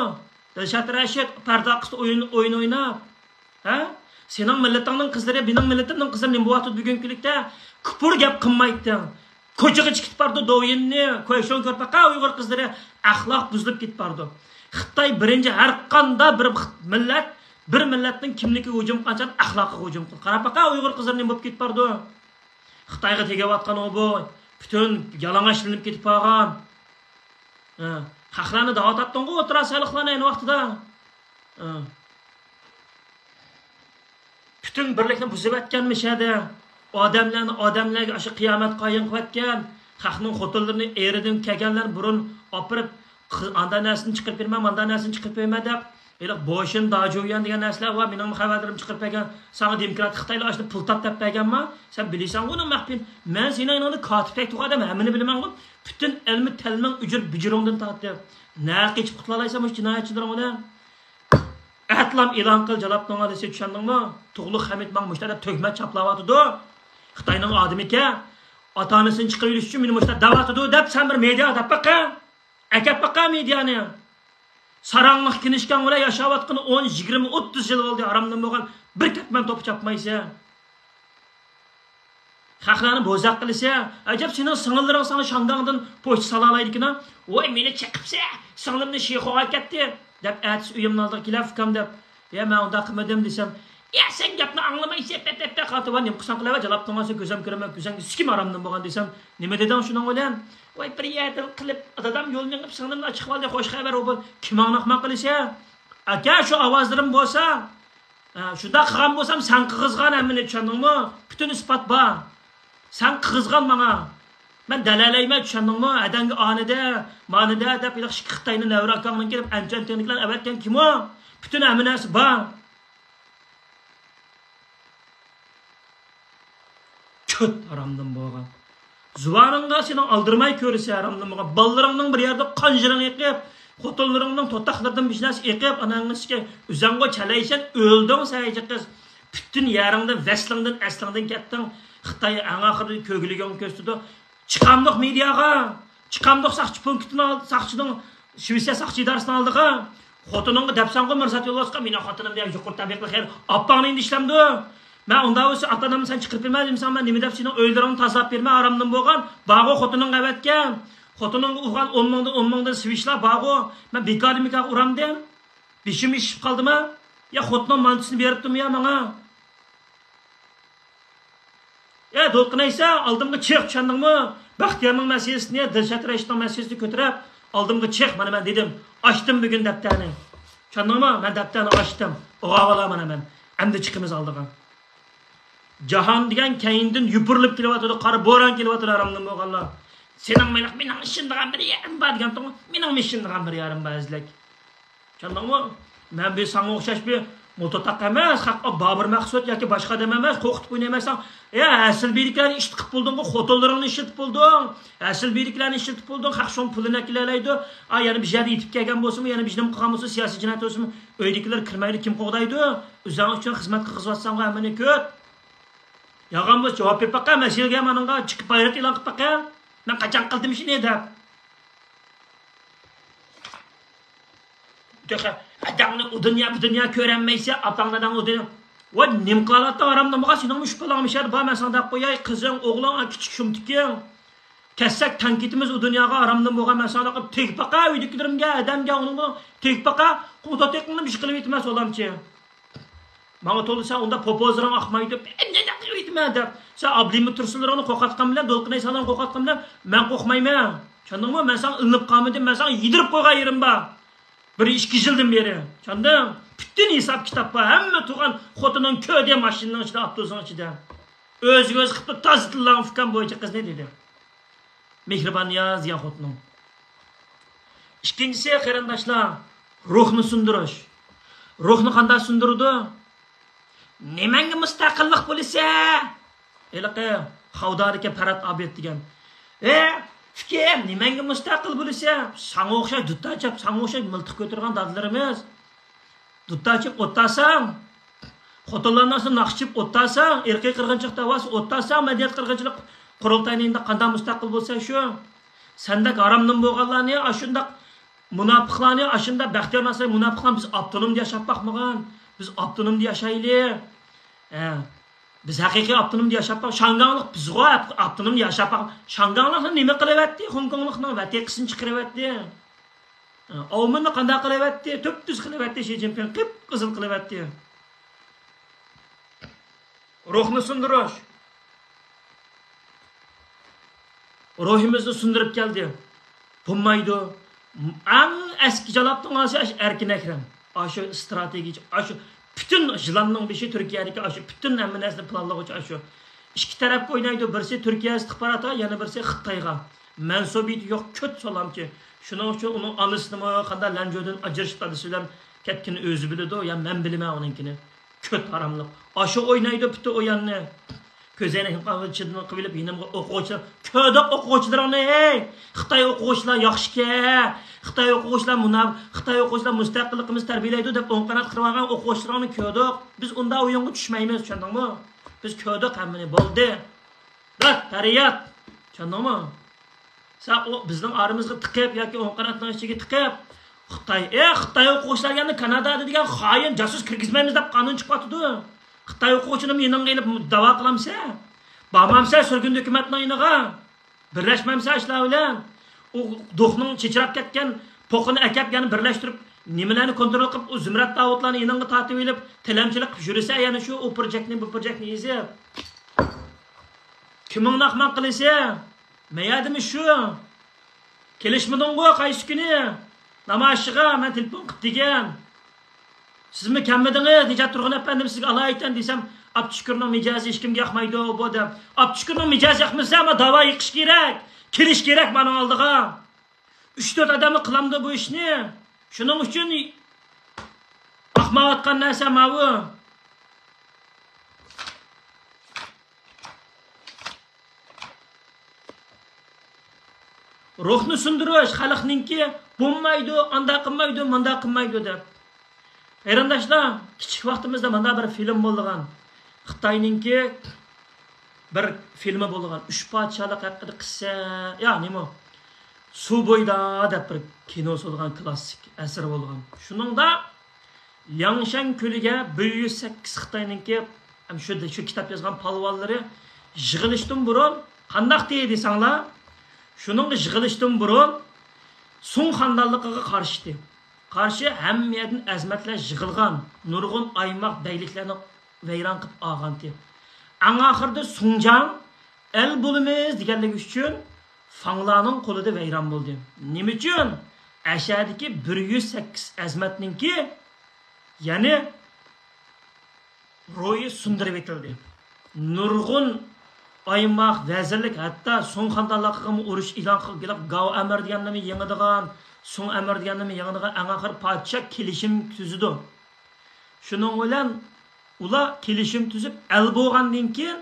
دىلشات رەشىت پەردە ئارقىسىدا ئويۇن، ئويۇن ئويناپ. ھە؟ سېنىڭ مىللىتىڭنىڭ قىزلىرى، مېنىڭ مىللىتىمنىڭ قىزلىرى نېمە بولۇۋاتىدۇ بۈگۈنكى كۈنلۈكتە؟ كۇپۇر گەپ قىلمايتتىڭ. كوچىغا چىقىپ بارىدۇ، دوۋيىننى، كويشۇڭ كۆرۈپ باقا، ئۇيغۇر قىزلىرى ئەخلاق بۇزۇلۇپ كېتىپ بارىدۇ. خىتاي بىرىنچى، ھەر قانداق بىر مىللەت، بىر مىللەتنىڭ كىملىكىگە ھۇجۇم قىلغانچە ئەخلاقىغا ھۇجۇم قىلىدۇ. قاراپ باقا، ئۇيغۇر قىزلىرى نېمە بولۇپ كېتىپ بارىدۇ. خىتايغا تېگىۋاتقان ئۇ بۇ. پۈتۈن يالىڭاچلىنىپ كېتىپ قالغان. ھە. خەقلەرنى دەۋاتاتتىڭغۇ ئوتتۇرا ئاسىيالىقلارنى ئەينى ۋاقتىدا. ھە. پۈتۈن بىرلىكنى بۇزۇۋەتكەن مىشەدە. ئادەملەرنى ئادەملەرگە ئاشۇ قىيامەت قايىم قىلىۋەتكەن. خەقنىڭ خوتۇنلىرىنى ئېرىدىن كەلگەنلەرنى بۇرۇن ئاپىرىپ، قى-، ئاندا نەرسىنى چىقىرىپ بېرىمەن، ماندا نەرسىنى چىقىرىپ بېرىمەن دەپ، ھېلىقى بوشىن، داجۇيۈەن دېگەن نەرسىلەر بار، مېنىڭمۇ خەۋەرلىرىم چىقىرىپ بەرگەن. ساڭا دېموكراتىك خىتايلار ئاشۇنى پۇل تاپ دەپ بەرگەنما؟ سەن بىلىسەنغۇ ئۇنىڭ مەخپىيىنى. مەن سېنىڭ يېنىڭدا كاتىپتەك تۇرغان ئادەم ھەممىنى بىلىمەنغۇ. پۈتۈن ئىلمى تەلمىڭ ئۈجۈر بۈجۈرۈڭدىن تارتىپ. نەگە قېچىپ قۇتۇلالايسەن مۇشۇ جىنايەتچىلىرىڭ بىلەن؟ ئەتىلام ئېلان قىل، جالاپنىڭ ئالىسى، چۈشەندىڭمۇ؟ تۇغلۇق خەمىت ماڭا مۇشۇنداق دەپ تۆھمەت چاپلاۋاتىدۇ. خىتاينىڭ ئادىمىكەن، ئاتا-ئانىسىنى چىقىرىۋېلىش ئۈچۈن مېنى مۇشۇنداق دەۋاتىدۇ دەپ سەن بىر مېدىياغا دەپ باقە. ئەكەپ باقە مېدىيانى. ساراڭلىق كىنىشكاڭ بىلەن ياشاۋاتقىنى ئون، يىگىرمە، ئوتتۇز يىل بولدى، ھارامدىن بولغان بىر كەتمەن توپا چاپمايسەن. خەقلەرنى بوزەك قىلىسەن. ئەجەب سېنىڭ سىڭىللىرىڭ ساڭا شاڭگاڭدىن پوچتا سالالايدىكىنا. ۋاي، مېنى چېقىپسەن، سىڭلىمنى شىخۇغا كەتتى دەپ ئەتىسى ئۆيۈمنىڭ ئالدىغا كېلە، ئۇكام دەپ. يا، مەن ئۇنداق قىلمىدىم دېسەم، يا، سەن گەپنى ئاڭلىمايسەن، پەپ، پەپ، پەپ، قاتىۋا، نېمە قىلساڭ قىلىۋەر، جالاپتىڭ ئالسا كۆزەم كۆرمەي، كۆزەڭگە سىكىم ھارامدىن بولغان دېسەم، نېمە دېدىڭ شۇنىڭ بىلەن؟ ۋاي، بىر يەردىن قىلىپ، دادام يولنى ئېڭىپ سىڭلىمنى ئاچىقىۋالدى، خوش خەۋەر ئۇ بۇ. كىم ئاڭلاقماق قىلىسەن؟ ئاكا، شۇ ئاۋازلىرىم بولسا، ھە، شۇنداق قىلغان بولسام، سەن قىغىزغان ھەممىنى، چۈشەندىڭمۇ؟ پۈتۈن ئىسپات بار. سەن قىغىزغان ماڭا. مەن دەلەلەيمەن، چۈشەندىڭمۇ؟ ھەدەڭگە ئانىدە، مانىدە دەپ، ھېلىقى ئىككى خىتاينى نەۋرە ئاكاڭنىڭ كېلىپ ئەنچۈەنتىڭنىڭكىلەرنى ئەۋەتكەن كىم ئۇ؟ پۈتۈن ھەممە نەرسە بار. كۆت ھارامدىن بولغان. زۇۋانىڭغا سېنىڭ ئالدىرىماي كۆرسە ھارامدىن بولغان. بالىلىرىڭنىڭ بىر يەردە قان جىرىڭ ئېقىپ، خوتۇنلىرىڭنىڭ توتاقلىرىدىن بىر نەرسە ئېقىپ، ئاناڭغا ئۆزەڭغۇ چەلەيسەن، ئۆلدۈڭ سەن جىق قىز. پۈتۈن يەرىڭدىن، ۋەسلىڭدىن، ئەسلىڭدىن كەتتىڭ. خىتاي ئەڭ ئاخىرىدا كۆگىلىكىڭنى كۆرسىتىدۇ. چىقامدۇق مېدىياغا، چىقامدۇق ساقچى پونكىتىنىڭ ئالدى، ساقچىنىڭ، شىۋېتسىيە ساقچى ئىدارىسىنىڭ ئالدىغا. خوتۇنۇڭغا دەپسەنغۇ مىرزات يولۋاسقا، مېنىڭ خوتۇنۇم دېگەن يۇقىرى تەبىقىلىق خەير، ئاپاڭنى ئەينى ئىشلەمدۇ؟ مەن ئۇنداق بولسا ئاتا-ئانامنى سەن چىقىرىپ بېرىمەن دېمىسەڭ، مەن نېمە دەپ سېنىڭ ئۆيلىرىڭنى تازىلاپ بېرىمەن، ھارامدىن بولغان؟ بارغۇ خوتۇنۇڭغا ئەۋەتكەن. خوتۇنۇڭغا ئۇرغان ئون مىڭدىن، ئون مىڭدىن سۋىچلار بارغۇ. مەن بىكاردىن بىكارغا ئۇرامدىم؟ بېشىم ئېشىپ قالدىما؟ يا خوتۇنۇڭ مانتىسىنى بېرىپتىمۇ يا ماڭا؟ ئە، دولقۇن ئەيسا، ئالدىمغا چىق، چۈشەندىڭمۇ؟ بەختىيارنىڭ مەسىلىسىنى، دىلشات رەشىتنىڭ مەسىلىسىنى كۆتۈرۈپ، ئالدىمغا چىق، مانا مەن دېدىم. ئاچتىم بۈگۈن دەپتەرنى. چۈشەندىڭمۇ؟ مەن دەپتەرنى ئاچتىم. ئوغاۋالا مانا مەن. ئەمدى چىقىمىز ئالدىغا. جاھان دېگەن كەينىدىن يوپۇرۇلۇپ كېلىۋاتىدۇ، قارا بوران كېلىۋاتىدۇ، ھارامدىن بولغانلار. سېنىڭ مېنىڭ، مېنىڭ ئىشىنىدىغان بىر يېرىم بار دېگەنتىڭغۇ، مېنىڭمۇ ئىشىنىدىغان بىر يېرىم بار ئەزلەك. چۈشەندىڭمۇ؟ مەن بىر ساڭا ئوخشاش بىر موتوتاق ئەمەس، خەق بابۇر مەخسۇت ياكى باشقا ئادەم ئەمەس، قورقۇتۇپ ئوينايمەن ساڭا. يا، ھەسىل بىرىكلەرنى ئىشلىتىپ بولدۇڭغۇ، خوتۇنلىرىڭنى ئىشلىتىپ بولدۇڭ. ھەسىل بىرىكلەرنى ئىشلىتىپ بولدۇڭ، خەق شۇنىڭ پۇلىنى ئەكىلەلەيدۇ. ئا، يەنە بىر يەردە يېتىپ كەلگەن بولسىمۇ، يەنە بىر نېمە قىلغان بولسا، سىياسىي جىنايەت بولسىمۇ، ئۆيدىكىلەر كىرمەيدۇ، كىم قوغدايدۇ؟ ئۆزۈڭ ئۈچۈن خىزمەت قىلغۇزۇۋاتساڭغۇ ھەممىنى كۆت. يالغان بولسا جاۋاب بېرىپ باقە، مەن سېنىڭ ماڭا چىقىپ بايرىق ئېلان قىلىپ باقە. مەن قاچان قىلدىم ئىشىنى دەپ. تېخى ئاداڭنى ئۇ دۇنيا، بۇ دۇنيا كۆرەلمەيسەن، ئاپاڭ داداڭ ئۇ دۇنيا. ۋاي، نېمە قىلىۋاتىدۇ ھارامدىن بولغان، سېنىڭمۇ ئۈچ بالىڭ مىشەر بار، مەن ساڭا دەپ قوياي، قىزىڭ، ئوغلۇڭ، ئا، كىچىك شۇمتۇكىڭ. كەتسەك تەڭ كېتىمىز ئۇ دۇنياغا، ھارامدىن بولغان، مەن ساڭا دەپ قوياي، تېگىپ باقا، ئۆيدىكىلىرىمگە، ئادەمگە، ئۇنىڭغا تېگىپ باقا، قوڭتاتىقىڭنى بىر ئىش قىلىۋېتىمەن سولامچى. ماڭا تولىسا ئۇنداق پوپوزلىرىڭ ئاقمايدۇ، مەن نېمە قىلىۋېتىمەن دەپ. سەن ئابلىمىت تۇرسۇنلىرىڭنى قورقۇتقان بىلەن، دولقۇن ئەيسالارنى قورقۇتقان بىلەن مەن قورقمايمەن. چۈشەندىڭمۇ؟ مەن ساڭا ئىلىنىپ قالمىدىم، مەن ساڭا يېدىرىپ قويغان يېرىم بار. بىر ئىككى يىلدىن بېرى. چۈشەندىڭ؟ پۈتۈن ھېساب كىتاب بار. ھەممە تۇرغان خوتۇنۇڭ كۆردى ماشىنىنىڭ ئىچىدە، ئاپتوبۇسنىڭ ئىچىدە. ئۆزىگە ئۆزى قىپتۇ، تازا تىللاڭ ئۇكام بويىچە قىزنى دېدى. مېھرىبان نىياز دېگەن خوتۇنۇڭ. ئىككىنچىسى، قېرىنداشلار، روھنى سۇندۇرۇش. روھنى قانداق سۇندۇرىدۇ؟ نېمەڭگە مۇستەقىللىق بولىسەن؟ ھېلىقى خاۋدادىكى پەرھات ئابىد دېگەن. ئە، ئۇكام، نېمەڭگە مۇستەقىل بولىسەن؟ ساڭا ئوخشاش دۇتار چاپ، ساڭا ئوخشاش مىلتىق كۆتۈرگەن دادىلىرىمىز. دۇتار چېپىپ ئولتۇرساڭ، خوتۇنلارنىڭ ئارىسىدا ناخشا چېپىپ ئولتۇرساڭ، ئىرقىي قىرغىنچىلىق دەۋاسى ئولتۇرساڭ، مەدەنىيەت قىرغىنچىلىق قۇرۇلتاينى ئەمدى قانداق مۇستەقىل بولسا شۇ. سەندەك ھارامدىن بولغانلارنى، ئاشۇنداق مۇناپىقلارنى، ئاشۇنداق بەختىيار ناسىر مۇناپىقلارنى بىز ئاپتونومدا ياشاپ باقمىغان. بىز ئاپتونومدا ياشايلى. ھە. بىز ھەقىقىي ئاپتونومدا ياشاپ باق-، شاڭگاڭلىق بىزغۇ ئاپتونومدا ياشاپ باق-، شاڭگاڭلىقنى نېمە قىلىۋەتتى؟ خوڭكوڭلۇقنىڭ ۋەتىقىسىنى چىقىرىۋەتتى. ئاۋمېننى قانداق قىلىۋەتتى؟ تۈپتۈز قىلىۋەتتى، شى جىنپىڭ قىپقىزىل قىلىۋەتتى. روھنى سۇندۇرۇش. روھىمىزنى سۇندۇرۇپ كەلدى. بولمايدۇ. ئەڭ ئەسكى جالاپتىڭ ھازىر ئاشۇ ئەركىن ئەكرەم. ئاشۇ ئىستراتېگىيىچى، ئاشۇ پۈتۈن يىلاننىڭ بېشى تۈركىيەدىكى ئاشۇ پۈتۈن ھەممە نەرسىنى پىلانلىغۇچى ئاشۇ. ئىككى تەرەپكە ئوينايدۇ. بىرسى تۈركىيە ئىستىخباراتىغا، يەنە بىرسى خىتايغا. مەنسۇبىيىتى يوق، كۆت سالامچى. شۇنىڭ ئۈچۈن ئۇنىڭ ئانىسىنىمۇ قانداق لەنجۇدىن ئاجرىشىپ دادىسى بىلەن كەتكىنىنى ئۆزى بىلىدۇ. يا مەن بىلىمەن ئۇنىڭكىنى. كۆت ھاراملىق. ئاشۇ ئوينايدۇ پۈتۈن ئويۇننى. كۆزەينەكنى چىدىنى قىلىپ يېنىمغا ئوقۇغۇچىلار، كۆردۇق ئوقۇغۇچىلىرىڭنى، ھەي! خىتاي ئوقۇغۇچىلار ياخشىكەن، خىتاي ئوقۇغۇچىلار مۇنا، خىتاي ئوقۇغۇچىلار مۇستەقىللىقىمىزنى تەربىيەلەيدۇ دەپ ئوڭ قانات قىرىۋالغان ئوقۇغۇچىلىرىڭنى كۆردۇق. بىز ئۇنداق ئويۇنغا چۈشمەيمىز، چۈشەندىڭمۇ؟ بىز كۆردۇق ھەممىنى، بولدى. دات، پەرياد. چۈشەندىڭمۇ؟ سەن ئۇ بىزنىڭ ئارىمىزغا تىقىپ ياكى ئوڭ قاناتنىڭ ئىچىگە تىقىپ، خىتاي، ئە، خىتاي ئوقۇغۇچىلار يەنە كانادادا دېگەن خائىن جاسۇس كىرگۈزمەيمىز دەپ قانۇن چىقىۋاتىدۇ. خىتاي ئوقۇغۇچىنىمۇ يېنىڭغا ئېلىپ داۋا قىلامسەن؟ بارمامسەن سۈرگۈندە ھۆكۈمەتنىڭ يېنىغا؟ بىرلەشمەمسەن ئاشۇلار بىلەن؟ ئۇ دوخنىڭ چېچىراپ كەتكەن پوقىنى ئەكەپ يەنە بىرلەشتۈرۈپ، نېمىلەرنى كونترول قىلىپ، ئۇ زۇمرەت داۋۇتلارنى يېنىڭغا تارتىۋېلىپ، تىلەمچىلىك قىلىپ يۈرسە، يەنە شۇ ئۇ پروجېكتنى، بۇ پروجېكتنى يېزىپ. كىمىڭنى ئاقماق قىلىسەن؟ مەيەردىمۇ شۇ. كېلىشمىدىڭغۇ قايسى كۈنى؟ نامايىشىغا مەن تېلېفون قىلىپ دېگەن. سىزمۇ كەلمىدىڭىز، نىجات تۇرغۇن ئەپەندىم، سىزگە ئالايىتەن دېسەم، ئابدۇشۈكۈرنىڭ مىجەزى ھېچكىمگە ياقمايدۇ بۇ دەپ. ئابدۇشۈكۈرنىڭ مىجەزى ياقمىسا، ئەمما داۋا يېقىش كېرەك، كېلىش كېرەك مانىڭ ئالدىغا. ئۈچ تۆت ئادەممۇ قىلامدۇ بۇ ئىشنى؟ شۇنىڭ ئۈچۈن ئاقمايۋاتقان نەرسە ماۋۇ. روھنى سۇندۇرۇش، خەلقنىڭكى بولمايدۇ، ئانداق قىلمايدۇ، مۇنداق قىلمايدۇ دەپ. قېرىنداشلار، كىچىك ۋاقتىمىزدا مانداق بىر فىلىم بولىدىغان. خىتاينىڭكى بىر فىلىمى بولىدىغان. ئۈچ پادىشاھلىق ھەققىدە قىسسە، يا نېمە؟ سۇ بويىدا دەپ بىر كىنوسى بولغان، كلاسسىك ئەسىرى بولغان. شۇنىڭدا لياڭشەن كۆلىگە بىر يۈز سەككىز خىتاينىڭكى، ھەم شۇ، شۇ كىتاب يازغان پالۋانلىرى يىغىلىشتىن بۇرۇن قانداقتى دېسەڭلار، شۇنىڭغا يىغىلىشتىن بۇرۇن سۇڭ خاندانلىقىغا قارشىتى. قارشى ھەممە يەردىن ئەزىمەتلەر يىغىلغان، نۇرغۇن ئايماق بەگلىكلەرنى ۋەيران قىلىپ ئالغانتى. ئەڭ ئاخىرىدا سۇڭجاڭ ئەل بولىمىز دېگەنلىكى ئۈچۈن فاڭلانىڭ قولىدا ۋەيران بولدى. نېمە ئۈچۈن؟ ئەشەدىكى بىر يۈز سەككىز ئەزىمەتنىڭكى، يەنى روھى سۇندۇرۇۋېتىلدى. نۇرغۇن ئايماق، ۋەزىرلىك، ھەتتا سۇڭ خاندانلىقىغىمۇ ئۇرۇش ئېلان قىلىپ، گاۋ ئەمىر دېگەننىمۇ يېڭىدىغان، سۇڭ ئەمىر دېگەننىمۇ يېڭىدىغان، ئەڭ ئاخىرى پادىشاھ كېلىشىم تۈزىدۇ. شۇنىڭ بىلەن ئۇلار كېلىشىم تۈزۈپ ئەل بولغاندىن كېيىن،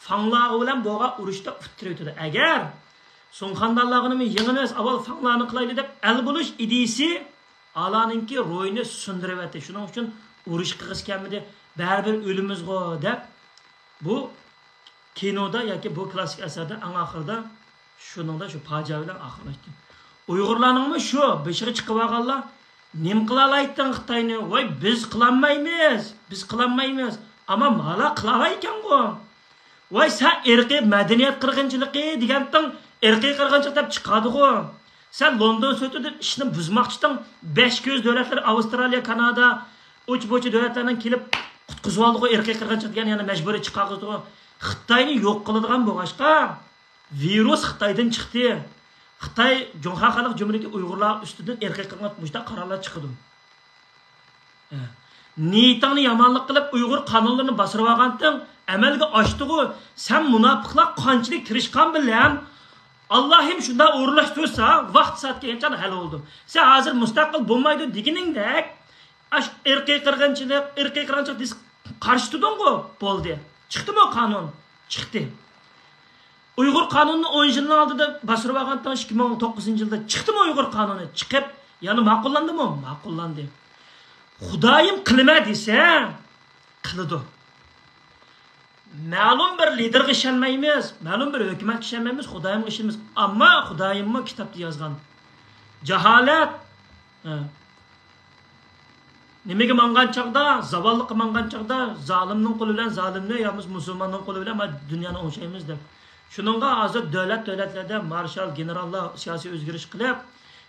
فاڭلائو بىلەن بولغان ئۇرۇشتا ئۇتتۇرۇۋېتىدۇ. ئەگەر سۇڭ خاندانلارنىمۇ يېڭىمىز، ئاۋۋال فاڭلانى قىلايلى دەپ ئەل بولۇش ئىدىيىسى ئالانىڭكى روھىنى سۇندۇرۇۋەتتى. شۇنىڭ ئۈچۈن ئۇرۇش قىلغۇسى كەلمىدى. بەرىبىر ئۆلىمىزغۇ دەپ بۇ كىنودا ياكى بۇ كلاسسىك ئەسەردە ئەڭ ئاخىرىدا شۇنىڭدا شۇ پاجىئە بىلەن ئاخىرلاشتى. ئۇيغۇرلارنىڭمۇ شۇ بېشىغا چىقىۋالغانلار، نېمە قىلالايتتىڭ خىتاينى؟ ۋاي، بىز قىلالمايمىز، بىز قىلالمايمىز. ئەمما مالا قىلالايكەنغۇ. ۋاي، سەن ئىرقىي مەدەنىيەت قىرغىنچىلىقى دېگەنتىڭ، ئىرقىي قىرغىنچىلىق دەپ چىقادىغۇ. سەن لوندون سوتىدا ئىشنى بۇزماقچىتىڭ، بەش كۆز دۆلەتلەر، ئاۋسترالىيە، كانادا، ئۇچ بۇچ دۆلەتلەرنىڭ كېلىپ قۇتقۇزۇۋالدىغۇ ئىرقىي قىرغىنچىلىق دېگەن يەنە مەجبۇرىي چىقارغۇزدىغۇ. خىتاينى يوق قىلىدىغان بولغاچقا، ۋىرۇس خىتايدىن چىقتى. خىتاي جۇڭخۇا خەلق جۇمھۇرىيىتى ئۇيغۇرلار ئۈستىدىن ئىرقىي قىرغىنچىلىق مۇشۇنداق قارارلار چىقىدۇ. ھە. نىيىتىڭنى يامانلىق قىلىپ، ئۇيغۇر قانۇنلىرىنى باسدۇرۇۋالغانتىڭ، ئەمەلگە ئاشتىغۇ. سەن مۇناپىقلار قانچىلىك تىرىشقان بىلەن، ئاللاھىم شۇنداق ئورۇنلاشتۇرسا، ۋاقتى سائەت كەلگەن چاغدا ھەل بولىدۇ. سەن ھازىر مۇستەقىل بولمايدۇ دېگىنىڭدەك، ئاش ئىرقىي قىرغىنچىلىق، ئىرقىي قىرغىنچىلىق دېسە قارشى تۇردۇڭغۇ؟ بولدى. چىقتىمۇ قانۇن؟ چىقتى. ئۇيغۇر قانۇنىنى ئون يىلنىڭ ئالدىدا باسدۇرۇۋالغانتىڭ، ئىككى مىڭ توققۇزىنچى يىلدا چىقتىمۇ ئۇيغۇر قانۇنى؟ چىقىپ، يەنە ماقۇللاندىمۇ؟ ماقۇللاندى. خۇدايىم قىلىمەن دېسە، قىلىدۇ. مەلۇم بىر لىدېرغا ئىشەنمەيمىز، مەلۇم بىر ھۆكۈمەتكە ئىشەنمەيمىز، خۇدايىمغا ئىشىنىمىز. ئەمما خۇدايىممۇ كىتابتا يازغان. جاھالەت، ھە. نېمىگە ماڭغان چاغدا، زاۋاللىققا ماڭغان چاغدا، زالىمنىڭ قولى بىلەن زالىمنى، يا بولمىسا مۇسۇلماننىڭ قولى بىلەن مانا دۇنيانى ئوڭشايمىز دەپ. شۇنىڭغا ھازىر دۆلەت، دۆلەتلەردە مارشال، گېنېراللار سىياسىي ئۆزگىرىش قىلىپ،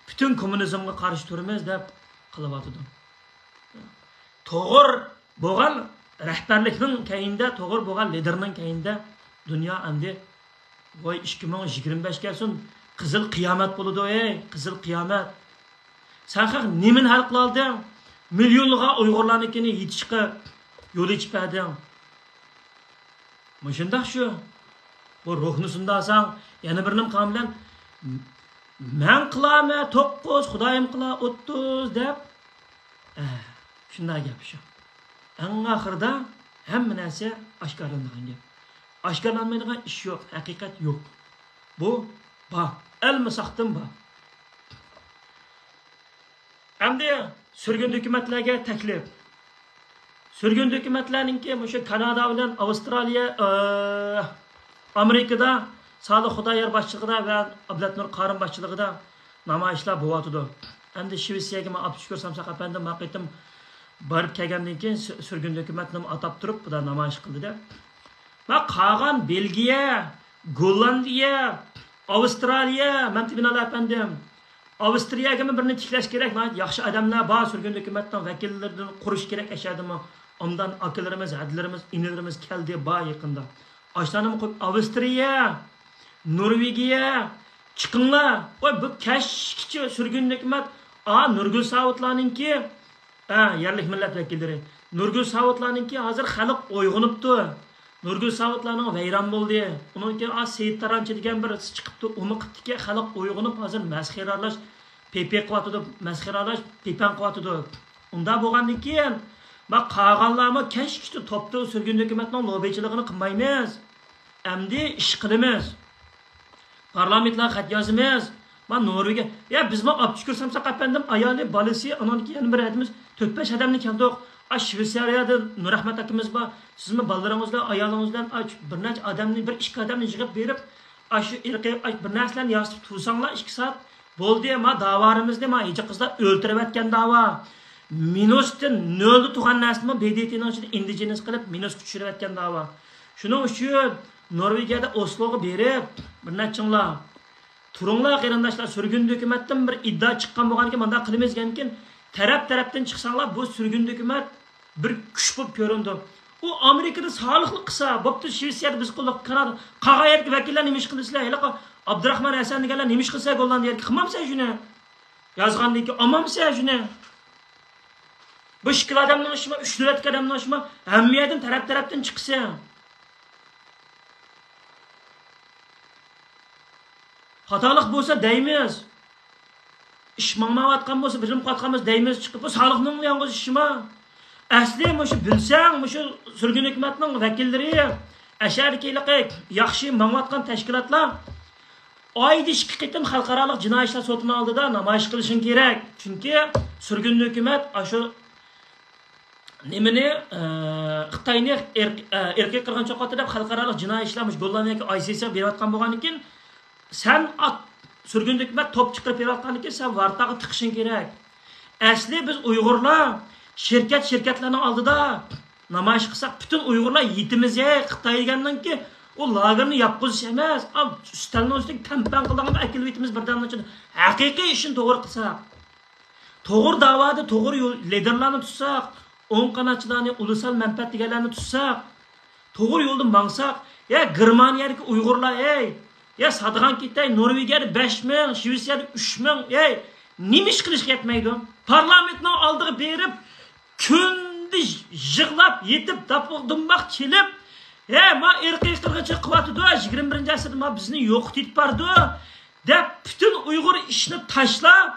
پۈتۈن كوممۇنىزمغا قارشى تۇرىمىز دەپ قىلىۋاتىدۇ. توغرا بولغان رەھبەرلىكنىڭ كەينىدە، توغرا بولغان لىدېرنىڭ كەينىدە دۇنيا ئەمدى ۋاي، ئىككى مىڭ يىگىرمە بەش كەلسۇن، قىزىل قىيامەت بولىدۇ، ھەي، قىزىل قىيامەت. سەن خەق نېمىنى ھەل قىلالدىڭ؟ مىليونلىغان ئۇيغۇرلارنىڭكىنى يېتىشقا يول ئېچىپ بەردىڭ. مۇشۇنداق شۇ. بۇ روھنى سۇندۇرساڭ، يەنە بىر نېمە قىلغان بىلەن، مەن قىلامەن توققۇز، خۇدايىم قىلا ئوتتۇز دەپ، ئە، شۇنداق گەپ شۇ. ئەڭ ئاخىرىدا ھەممە نەرسە ئاشكارىلىنىدىغان گەپ. ئاشكارىلانمايدىغان ئىش يوق، ھەقىقەت يوق. بۇ بار، ئەلمىساقتىن بار. ئەمدى سۈرگۈن ھۆكۈمەتلەرگە تەكلىپ. سۈرگۈن ھۆكۈمەتلەرنىڭكى مۇشۇ كانادا بىلەن ئاۋسترالىيە، ئە، ئامېرىكىدا سالىھ خۇدايار باشچىلىقىدا ۋە ئابلەتنۇر قارىم باشچىلىقىدا نامايىشلار بولۇۋاتىدۇ. ئەمدى شىۋېتسىيەگە مەن ئابدۇشۈكۈر سامساق ئەپەندىم ما قېتىم بارىپ كەلگەندىن كېيىن سۈ-، سۈرگۈن ھۆكۈمەتنىمۇ ئاتاپ تۇرۇپ، بۇلار نامايىش قىلدى دەپ. ۋە قالغان بېلگىيە، گوللاندىيە، ئاۋسترالىيە، مەمتى بىنالار ئەپەندىم، ئاۋسترىيەگىمۇ بىرنى تىكلەش كېرەك. ناھايىتى ياخشى ئادەملەر بار، سۈرگۈن ھۆكۈمەتنىڭ ۋەكىللىرىدىن قۇرۇش كېرەك ئەشەدىمۇ. ئومدان ئاكىلىرىمىز، ھەدىلىرىمىز، ئىنىلىرىمىز كەلدى، بار يېقىندا. ئاشۇلارنىمۇ قويۇپ، ئاۋسترىيە، نورۋېگىيە، چىقىڭلار. ۋاي، بۇ كەچكىچە سۈرگۈن ھۆكۈمەت، ئا، نۇرگۈل ساۋۇتلارنىڭكى، ئە، يەرلىك مىللەت ۋەكىللىرى. نۇرگۈل ساۋۇتلارنىڭكى ھازىر خەلق ئويغىنىپتۇ. نۇرگۈل ساۋۇتلارنىڭ ۋەيران بولدى. ئۇنىڭ كېيىن ئا سېيىت تارانچى دېگەن بىرسى چىقىپتۇ. ئۇمۇ قىپتىكەن، خەلق ئويغىنىپ ھازىر مەسخىرىلەش، پېپى قىلىۋاتىدۇ. مەسخىرىلەش، پېپەڭ قىلىۋاتىدۇ. ئۇنداق بولغاندىن كېيىن، ما قالغانلارمۇ كەچكىچە توپتا سۈرگۈن ھۆكۈمەتنىڭ لوبىچىلىقىنى قىلمايمىز. ئەمدى ئىش قىلىمىز. پارلامېنتلارغا خەت يازىمىز. ما نورۋېگىيە، يا بىزمۇ ئابدۇشۈكۈر سامساق ئەپەندىم، ئايالى، بالىسى، ئانىڭدىكى يەنە بىر ھەدىمىز، تۆت-بەش ئادەمنى كەلدۇق. ئا، شىۋېتسىيەدە نۇرئەھمەت ئاكىمىز بار. سىزمۇ بالىلىرىڭىز بىلەن، ئايالىڭىز بىلەن، ئا، بىر نەچچە ئادەمنى، بىر ئىككى ئادەمنى يىغىپ بېرىپ، ئا، شۇ ئىرقىي، ئا، بىر نەرسىلەرنى ياسىتىپ تۇرساڭلار ئىككى سائەت. بولدى، ما داۋارىمىزنى، ما ھىجى قىزلار ئۆلتۈرۈۋەتكەن داۋا. مىنۇستىن نۆلدە تۇرغان نەرسىنىمۇ بىدېتىنىڭ ئىچىدە ئىندىجېنىس قىلىپ، مىنۇسقا چۈشۈرۈۋەتكەن داۋا. شۇنىڭ ئۈچۈن نورۋېگىيەدە ئوسلوغا بېرىپ، بىر نەچچىڭلار، تۇرۇڭلار قېرىنداشلار، سۈرگۈن ھۆكۈمەتتىن بىر ئىدىيە چىققان بولغاندىكىن، مۇنداق قىلىمىز دېگەندىكىن، تەرەپ-تەرەپتىن چىقساڭلار، بۇ سۈرگۈن ھۆكۈمەت بىر كۈچ بولۇپ كۆرۈنىدۇ. ئۇ ئامېرىكىدا سالىقلىق قىلسا بوپتۇ، شىۋېتسىيەدە بىز قىلدۇق، كانادا، قالغان يەردىكى ۋەكىللەر نېمە ئىش قىلىسىلەر؟ ھېلىقى ئابدۇراخمان ھەسەن دېگەنلەر نېمە ئىش قىلسا گوللاندىيەدىكى، قىلمامسىلەر شۇنى؟ يازغاندىن كېيىن ئالمامسىلەر شۇنى؟ بۇ ئىككىلا ئادەمنىڭ ئىشىمۇ، ئۈچ دۆلەتلىك ئادەمنىڭ ئىشىمۇ، ھەممە يەردىن تەرەپ-تەرەپتىن چىقسا. خاتالىق بولسا دەيمىز. ئىش ماڭمايۋاتقان بولسا، بىرنېمە قىلىۋاتقان بولسا دەيمىز چىقىپ، بۇ سالىقنىڭ يالغۇز ئىشىما؟ ئەسلى مۇشۇ بىلسەڭ، مۇشۇ سۈرگۈن ھۆكۈمەتنىڭ ۋەكىللىرى، ئەشەدىكى ھېلىقى ياخشى ماڭىۋاتقان تەشكىلاتلار ئايدا ئىككى قېتىم خەلقئارالىق جىنايى ئىشلار سوتىنىڭ ئالدىدا نامايىش قىلىشىڭ كېرەك. چۈنكى سۈرگۈن ھۆكۈمەت ئاشۇ نېمىنى، ئى، خىتاينى ئىرق-، ئى، ئىرقىي قىرغىنچىلىق قىلىۋاتىدۇ دەپ خەلقئارالىق جىنايى ئىشلار مۇشۇ گوللاندىيەگە ئاي سىي سىغا بېرىۋاتقان بولغاندىن كېيىن، سەن ئات، سۈرگۈن ھۆكۈمەت توپ چىقىرىپ بېرىۋاتقاندىن كېيىن، سەن ۋارتاغا تىقىشىڭ كېرەك. ئەسلى بىز ئۇيغۇرلار شىركەت، شىركەتلەرنىڭ ئالدىدا نامايىش قىلساق، پۈتۈن ئۇيغۇرلار يېتىمىز، ھەي، خىتاي دېگەننىڭكى ئۇ لاگېرنى ياپقۇزۇش ئەمەس، ئا، ئۈستەلنىڭ ئۈستىگە پەڭ-پەڭ قىلىدىغان ئەكېلىۋېتىمىز بىردەمنىڭ ئىچىدە. ھەقىقىي ئىشنى توغرا قىلساق. توغرا داۋادا توغرا يول، لىدېرلارنى تۇتساق، ئوڭ قاناتچىلارنى، ئۇلۇسال مەنپەئەت دېگەنلەرنى تۇتساق، توغرا يولدا ماڭساق، يا گېرمانىيەدىكى ئۇيغۇرلار، ھەي، يا سادىغان كېتەي، نورۋېگىيەدە بەش مىڭ، شىۋېتسىيەدە ئۈچ مىڭ، ھەي، نېمە ئىش قىلىشقا يەتمەيدۇ؟ پارلامېنتنىڭ ئالدىغا بېرىپ، كۈندە يىغلاپ، يېتىپ، داپۇق دۇمباق چېلىپ، ھەي، ما ئىرقىي قىرغىنچىلىق قىلىۋاتىدۇ، يىگىرمە بىرىنچى ئەسىردە ما بىزنى يوقىتىپ بارىدۇ، دەپ پۈتۈن ئۇيغۇر ئىشنى تاشلاپ،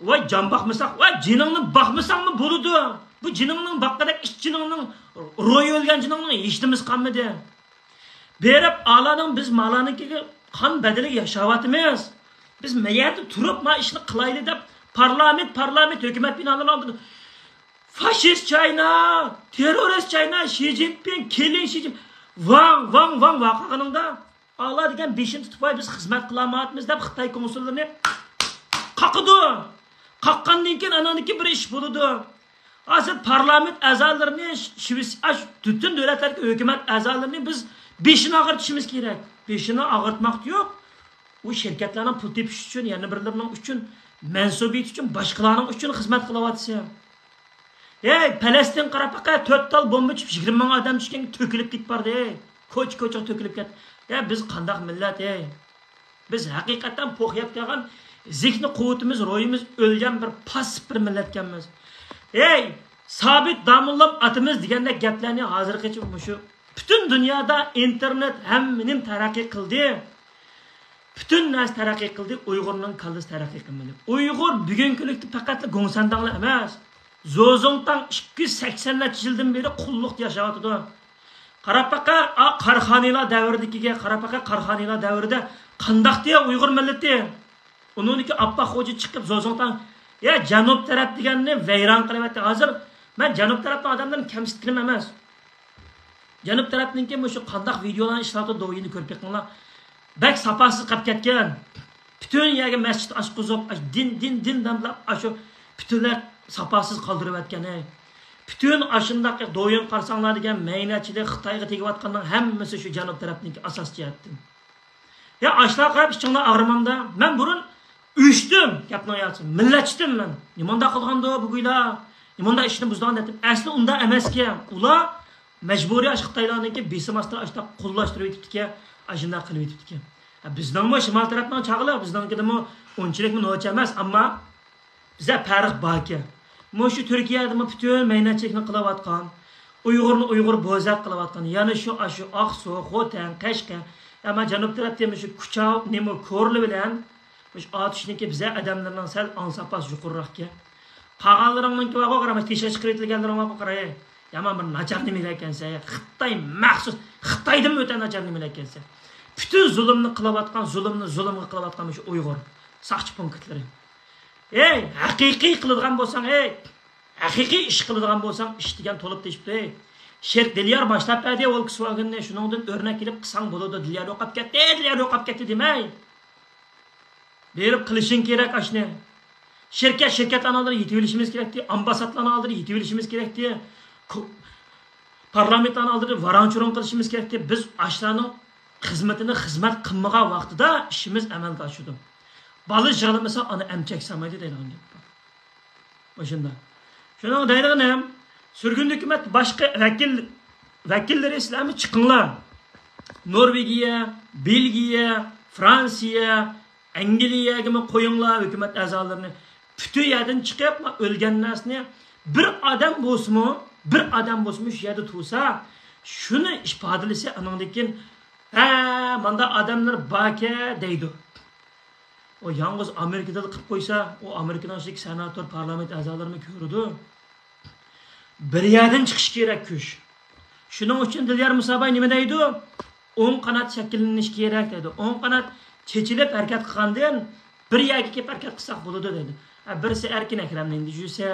ۋاي جان باقمىساق، ۋاي جېنىڭنى باقمىساڭمۇ بولىدۇ. بۇ جېنىڭنىڭ باققۇدەك ئىت جېنىڭنىڭ، روھى ئۆلگەن جېنىڭنىڭ ھېچنېمىسى قالمىدى. بېرىپ ئالانىڭ بىز مالانىڭكىگە قان بەدىلىگە ياشاۋاتىمىز. بىز مەيەردە تۇرۇپ ما ئىشنى قىلايلى دەپ پارلامېنت، پارلامېنت ھۆكۈمەت بىنالىرى ئالدىدا فاشىست چاينا، تېررورىست چاينا، شى جىنپىڭ، كىلىڭ شى جىن، ۋاڭ، ۋاڭ، ۋاڭ ۋارقىرىغىنىڭدا ئالا دېگەن بېشىنى تۇتۇپ، ۋاي، بىز خىزمەت قىلالمايۋاتىمىز دەپ خىتاي كونسۇللىرىنى قاقىدۇ. قاققاندىن كېيىن ئاناندىن كېيىن بىر ئىش بولىدۇ. ھازىر پارلامېنت ئەزالىرىنى شىۋېتس-، ئاش-، پۈتۈن دۆلەتلەردىكى ھۆكۈمەت ئەزالىرىنى بىز بېشىنى ئاغرىتىشىمىز كېرەك. بېشىنى ئاغرىتماق يوق. ئۇ شىركەتلەرنىڭ پۇل تېپىش ئۈچۈن، يەنە بىرلىرىنىڭ ئۈچۈن، مەنسۇبىيىتى ئۈچۈن، باشقىلارنىڭ ئۈچۈن خىزمەت قىلىۋاتىسەن. ھەي، پەلەستىنگە قاراپ باقە، تۆت تال بومبا چۈشۈپ، يىگىرمە مىڭ ئادەم چۈشكەن، تۆكۈلۈپ كېتىپ باردى. كوچا-كوچىغا تۆكۈلۈپ كەتتى. يا بىز قانداق مىللەت، ھەي؟ بىز ھەقىقەتەن پوخ يەپ كەلگەن، زېھنىي قۇۋۋىتىمىز، روھىمىز ئۆلگەن بىر پاسسىپ بىر مىللەتكەنمىز. ھەي، سابىت داموللام ئاتىمىز دېگەندەك گەپلەرنى ھازىرغىچە مۇشۇ پۈتۈن دۇنيادا ئىنتېرنېت ھەممىنى تەرەققىي قىلدى. پۈتۈن نەرسە تەرەققىي قىلدى، ئۇيغۇرنىڭ كاللىسى تەرەققىي قىلمىدى. ئۇيغۇر بۈگۈنكى كۈنلۈكتە پەقەتلا گوڭسەنداڭلا ئەمەس. زوزۇڭتاڭ ئىككى يۈز سەكسەن نەچچە يىلدىن بېرى قۇللۇقتا ياشاۋاتىدۇ. قاراپ بېقە، ئا، قاراخانىيلار دەۋرىدىكىگە قاراپ بېقە، قاراخانىيلار دەۋرىدە قانداقتى يا ئۇيغۇر مىللىتى؟ ئۇنىڭدىكى ئاپپاق خوجا چىقىپ زوزۇڭتاڭ، يا جەنۇب تەرەپ دېگەننى ۋەيران قىلىۋەتتى. ھازىر مەن جەنۇب تەرەپنىڭ ئادەملىرىنى كەمسىتكىنىم ئەمەس. جەنۇب تەرەپنىڭكى مۇشۇ قانداق ۋىدېئولارنى ئىشلەۋاتىدۇ، دوۋيىنى كۆرۈپ بېقىڭلار. بەك ساپاسىز قېلىپ كەتكەن. پۈتۈن يەرگە مەسچىت ئاچقۇزۇپ، ئاش-، دىن، دىن، دىن دەمدە ئاشۇ پۈتۈنلەي ساپاسىز قالدۇرۇۋەتكەن، ھەي. پۈتۈن ئاشۇنداق دوۋيىن قارىساڭلار دېگەن مەينەتچىلىك خىتايغا تېگىۋاتقاننىڭ ھەممىسى شۇ جەنۇب تەرەپنىڭكى ئاساسىي جەھەتتىن. يا ئاشۇلارغا قاراپ ئىچىڭلار ئاغرىمامدا؟ مەن بۇرۇن ئۆچتۈم، گەپنىڭ ياخشىسى. مىللەتچىتىم مەن. نېمانداق قىلغاندۇ بۇ گۇيلا؟ نېمانداق ئىشنى بۇزىدىغان دەپ. ئەسلى ئۇنداق ئەمەسكەن. ئۇلار مەجبۇرىي ئاشۇ خىتايلارنىڭكى بېسىم ئاستىدا ئاشۇنداق قوللاشتۇرۇۋېتىپتىكەن، ئاشۇنداق قىلىۋېتىپتىكەن. ھە، بىزنىڭمۇ شىمال تەرەپنىڭ چاغلىق، بىزنىڭكىدىمۇ ئۇنچىلىكمۇ نوچە ئەمەس، ئەمما بىزدە پەرق باركەن. مۇشۇ تۈركىيەدىمۇ پۈتۈن مەينەتچىلىكنى قىلىۋاتقان، ئۇيغۇرنى ئۇيغۇر بوزەك قىلىۋاتقان، يەنە شۇ، ئاشۇ ئاقسۇ، خوتەن، قەشقەر، ئەمما جەنۇب تەرەپتە مۇشۇ كۇچاۋ، نېمە، كورلا بىلەن مۇشۇ ئاتۇشنىڭكى بىزە ئادەملىرىنىڭ سەل ئاڭ ساپاسى يۇقىرىراقكەن. قالغانلىرىڭنىڭكى بارغۇ قارا، مۇشۇ تېشىغا چىقىرىۋېتىلگەنلىرىڭ بارغۇ قارا. يامان بىر ناچار نېمىلەركەنسەن. خىتاي مەخسۇس، خىتايدىنمۇ ئۆتە ناچار نېمىلەركەنسەن. پۈتۈن زۇلۇمنى قىلىۋاتقان، زۇلۇمنى زۇلۇمغا قىلىۋاتقان مۇشۇ ئۇيغۇر ساقچى پونكىتلىرى. ئەي، ھەقىقىي قىلىدىغان بولساڭ، ئەي، ھەقىقىي ئىش قىلىدىغان بولساڭ، ئىش دېگەن تولۇپ تېشىپتۇ، ئەي. شېرىك دىليار باشلاپ بەردى ۋولكسۋاگېننى، شۇنىڭدىن ئۆرنەك ئېلىپ قىلساڭ بولىدۇ، دىليار يوقاپ كەتتى، دىليار يوقاپ كەتتى دېمەي. بېرىپ قىلىشىڭ كېرەك ئاشۇنى. شىركەت، شىركەتلەرنىڭ ئالدىدا يېتىۋېلىشىمىز كېرەكتى، ئامباسسادلارنىڭ ئالدىدا يېتىۋېلىشىمىز كېرەكتى، كو-، پارلامېنتلارنىڭ ئالدىدا ۋارانچۇرۇڭ قىلىشىمىز كېرەكتى. بىز ئاشۇلارنىڭ خىزمىتىنى خىزمەت قىلمىغان ۋاقتىدا ئىشىمىز ئەمەلگە ئاشىدۇ. بالا يىغلىمىسا، ئانا ئەمچەك سالمايدۇ دەيدىغان گەپ بار. مۇشۇنداق. شۇنىڭ دەيدىغىنىم، سۈرگۈندە ھۆكۈمەت باشقا ۋەكىل، ۋەكىللىرى سىلەرمۇ چىقىڭلار. نورۋېگىيە، بېلگىيە، فرانسىيە، ئەنگلىيەگىمۇ قويۇڭلار ھۆكۈمەت ئەزالىرىنى. پۈتۈن يەردىن چىقىپ، ما ئۆلگەن نەرسىنى بىر ئادەم بولسىمۇ، بىر ئادەم بولسىمۇ شۇ يەردە تۇرسا، شۇنى ئىپادىلىسە، ئانىڭدىن كېيىن، ھە، ماندا ئادەملەر باركەن دەيدۇ. ئۇ يالغۇز ئامېرىكىدا قىلىپ قويسا، ئۇ ئامېرىكىنىڭ ئىچىدىكى سېناتور، پارلامېنت ئەزالىرىمۇ كۆرىدۇ. بىر يەردىن چىقىشى كېرەك كۈچ. شۇنىڭ ئۈچۈن دىليار مۇساباي نېمە دەيدۇ؟ ئوڭ قانات شەكىللىنىشى كېرەك دەيدۇ. ئوڭ قانات چېچىلىپ ھەرىكەت قىلغاندىن بىر يەرگە كېلىپ ھەرىكەت قىلساق بولىدۇ دەيدۇ. ھە، بىرسى ئەركىن ئەكرەمنىڭ يېنىدا يۈرسە،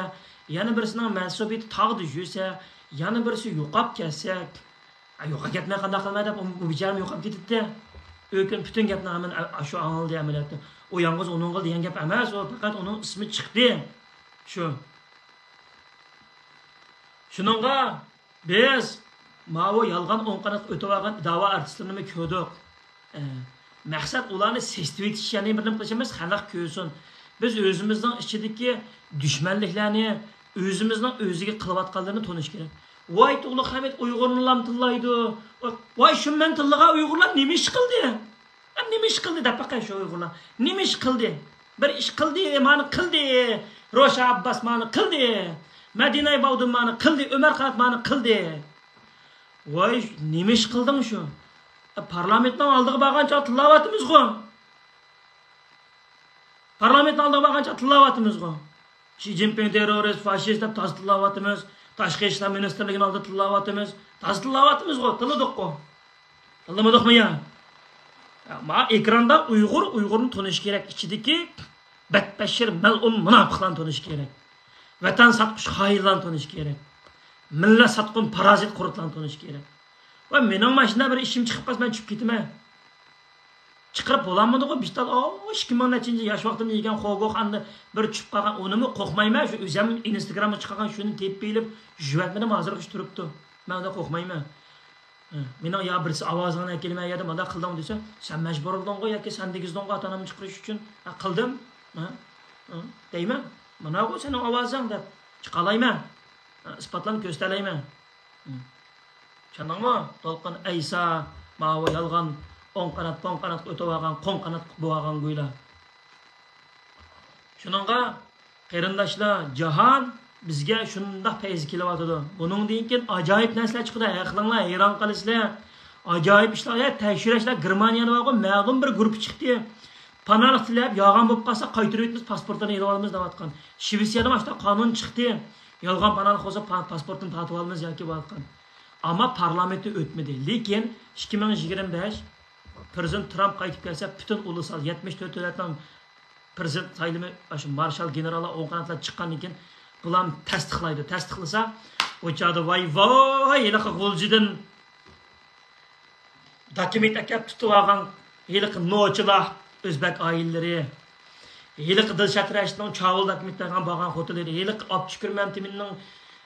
يەنە بىرسىنىڭ مەنسۇبىيىتى تاغدا يۈرسە، يەنە بىرسى يوقاپ كەتسە، ئا، يوقاپ كەتمەي قانداق قىلماي دەپ، ئۇ، ئۇ بىچارىمۇ يوقاپ كېتىپتۇ. ئۆكۈن پۈتۈن گەپنى ھەممىنى ئا-، شۇ ئاڭلىدى ئەمەلىيەتتە. ئۇ يالغۇز ئۇنىڭغا دېگەن گەپ ئەمەس، ئۇ پەقەت ئۇنىڭ ئىسمى چىقتى. شۇ. شۇنىڭغا بىز ماۋۇ يالغان ئوڭ قاناتقا ئۆتۈۋالغان داۋا ئارتىسلىرىنىمۇ كۆردۇق. ئە، مەقسەت ئۇلارنى سېسىتىۋېتىش، يەنى بىر نېمە قىلىش ئەمەس، خەلق كۆرسۇن. بىز ئۆزىمىزنىڭ ئىچىدىكى دۈشمەنلىكلەرنى، ئۆزىمىزنىڭ ئۆزىگە قىلىۋاتقانلىرىنى تونۇش كېرەك. ۋاي تۇغلۇق ھەمىد ئۇيغۇرنىلام تىللايدۇ. ۋاي شۇ مەن تىللىغان ئۇيغۇرلار نېمە ئىش قىلدى؟ ھە، نېمە ئىش قىلدى دەپ باقاي شۇ ئۇيغۇرلار. نېمە ئىش قىلدى؟ بىر ئىش قىلدى، مانى قىلدى. روشا ئابباس مانى قىلدى. مەدىنەي باۋدۇن مانى قىلدى. ئۆمەر قانات مانى قىلدى. ۋاي، نېمە ئىش قىلدىڭ شۇ؟ پارلامېنتنىڭ ئالدىغا بارغانچە تىللاۋاتىمىزغۇ. پارلامېنتنىڭ ئالدىغا بارغانچە تىللاۋاتىمىزغۇ. شى جىنپىڭ تېررورىست، فاشىست دەپ تازا تىللاۋاتىمىز. تاشقى ئىشلار مىنىستىرلىكىنىڭ ئالدىدا تىللاۋاتىمىز. تازا تىللاۋاتىمىزغۇ، تىللىدۇققۇ. تىللىمىدۇقمۇ يا؟ ما ئېكراندا ئۇيغۇر، ئۇيغۇرنى تونۇش كېرەك. ئىچىدىكى بەتبەشىر، مەلئۇن مۇناپىقلارنى تونۇش كېرەك. ۋەتەن ساتقۇچ خائىنلارنى تونۇش كېرەك. مىللەت ساتقۇن پارازىت قۇرتلارنى تونۇش كېرەك. ۋە مېنىڭ ماشىنا بىر ئىشىم چىقىپ قالسا، مەن چۈشۈپ كېتىمەن. چىقىرىپ بولالمىدىغۇ بىتال. ئو، ئىككى مىڭ نەچچىنچى ياش ۋاقتىمدا يېگەن خوگوخ ئاندا بىر چۈشۈپ قالغان، ئۇنىمۇ قورقمايمەن. شۇ ئۆزۈم ئىنستگرامغا چىقارغان شۇنى تېپىپ ئېلىپ، يۇيۇۋەتمىدىم، ھازىرغىچە تۇرۇپتۇ. مەن ئۇنداق قورقمايمەن. ھە، مېنىڭ يا بىرسى ئاۋازىڭنى ئەكېلىمەن يا مانداق قىلدىڭ دېسە، سەن مەجبۇرلىدىڭغۇ ياكى سەن دېگۈزدۈڭغۇ ئاتا-ئانامنى چىقىرىش ئۈچۈن؟ ھە، قىلدىم. ھە، ھە، دەيمەن. ماناغۇ سېنىڭ ئاۋازىڭ دەپ چىقالايمەن. ھە، ئىسپاتلارنى كۆرسىتەلەيمەن. ھە. چۈشەندىڭمۇ؟ دولقۇن ئەيسا، ماۋۇ يالغان ئوڭ قانات، پوڭ قاناتقا ئۆتۈۋالغان، قوڭ قانات بولۇۋالغان گويلا. شۇنىڭغا قېرىنداشلار، جاھان بىزگە شۇنداق پەيزى كېلىۋاتىدۇ. بۇنىڭدىن كېيىن ئاجايىپ نەرسىلەر چىقىدۇ، ھەقلىڭلار ھەيران قالىسىلەر. ئاجايىپ ئىشلار، يا تەكشۈرۈشلەر، گېرمانىيەدە بارغۇ مەلۇم بىر گۇرۇپپا چىقتى. پاناھلىق تىلەپ، يالغان بولۇپ قالسا قايتۇرۇۋېتىمىز، پاسپورتىنى ئېلىۋالىمىز دەۋاتقان. شىۋېتسىيەدىمۇ ئاشۇنداق قانۇن چىقتى. يالغان پاناھلىق بولسا پا-، پاسپورتىنى تارتىۋالىمىز ياكى بولۇۋاتقان. ئەمما پارلامېنتتا ئۆتمىدى. لېكىن ئىككى مىڭ يىگىرمە بەش پىرېزىدېنت ترامپ قايتىپ كەلسە، پۈتۈن ئۇلۇسال يەتمىش تۆت دۆلەتنىڭ پىرېزىدېنت سايلىمى، ئاشۇ مارشال گېنېراللار ئوڭ قاناتلار چىققاندىن كېيىن بۇلار تەستىقلايدۇ. تەستىقلىسا، ئۇ چاغدا ۋاي ۋاي، ھېلىقى غۇلجىدىن دوكۇمېنت ئەكەپ تۇتۇۋالغان ھېلىقى نوچىلار، ئۆزبەك ئائىلىلىرى، ھېلىقى دىلشات رەشىتنىڭ چاۋۇل دوكۇمېنت بارغان خوتۇنلىرى، ھېلىقى ئابدۇشۈكۈر مەمتىمىننىڭ،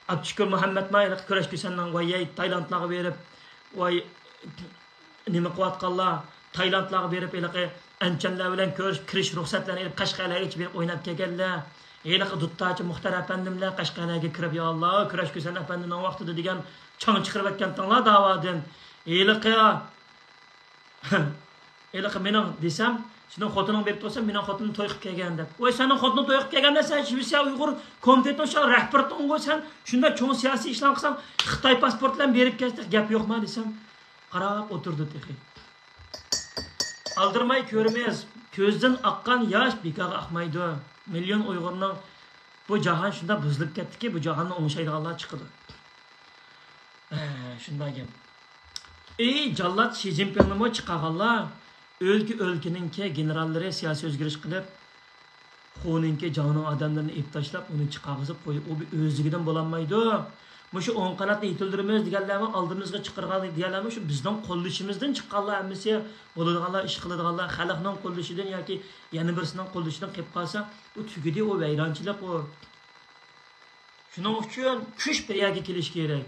ئابدۇشۈكۈر مۇھەممەتمۇ ھېلىقى كۈرەش كۈسەننىڭ ۋايەي تايلاندلارغا بېرىپ، ۋاي نېمە قىلىۋاتقانلار، تايلاندلارغا بېرىپ ھېلىقى ئەنچەنلەر بىلەن كۆرۈشۈپ، كىرىش رۇخسەتلەرنى ئېلىپ، قەشقەرلەرگىچە بېرىپ ئويناپ كەلگەنلەر، ھېلىقى دۇتتاچى مۇختەر ئەپەندىملەر قەشقەرلەرگە كىرىپ، يا ئاللا، كۈرەش كۈسەن ئەپەندىنىڭ ۋاقتىدا دېگەن چاڭ چىقىرىۋەتكەنتىڭلار داۋادىن. ھېلىقى، ھېلىقى مېنىڭ دېسەم، سېنىڭ خوتۇنۇڭ بېرىپ تۇرسا، مېنىڭ خوتۇنۇم توي قىلىپ كەلگەن دەپ. ۋاي، سېنىڭ خوتۇنۇڭ توي قىلىپ كەلگەندە، سەن شىۋېتسىيە ئۇيغۇر كومىتېتىنىڭ رەھبىرىتىڭغۇ سەن. شۇنداق چوڭ سىياسىي ئىشلارنى قىلساڭ، خىتاي پاسپورت بىلەن بېرىپ كەلسەك گەپ يوقما دېسەم، قاراپ ئولتۇردى تېخى. ئالدىرىماي كۆرىمىز، كۆزدىن ئاققان ياش بىكارغا ئاقمايدۇ. مىليون ئۇيغۇرنىڭ بۇ جاھان شۇنداق بۇزۇلۇپ كەتتىكى، بۇ جاھاننى ئوڭشايدىغانلار چىقىدۇ. ھە، شۇنداق گەپ. ئەي جاللات شى جىنپىڭنىمۇ چىقارغانلار، ئۆلكە ئۆلكىنىڭكى گېنېراللىرى سىياسىي ئۆزگىرىش قىلىپ، خۇنىڭكى جاڭنىڭ ئادەملىرىنى ئېلىپ تاشلاپ، ئۇنى چىقارغۇزۇپ قويۇپ، ئۇ بىر ئۆزلۈكىدىن بولالمايدۇ. مۇشۇ ئوڭ قاناتنى يېتىلدۈرىمىز دېگەنلەرمۇ ئالدىمىزغا چىقارغان دېگەنلەرمۇ شۇ بىزنىڭ قوللىشىمىزدىن چىققانلار ھەممىسى. بولىدىغانلار، ئىش قىلىدىغانلار خەلقنىڭ قوللىشىدىن ياكى يەنە بىرسىنىڭ قوللىشىدىن قېلىپ قالسا، ئۇ تۈگىدى، ئۇ ۋەيرانچىلىق ئۇ. شۇنىڭ ئۈچۈن كۈچ بىر يەرگە كېلىشى كېرەك.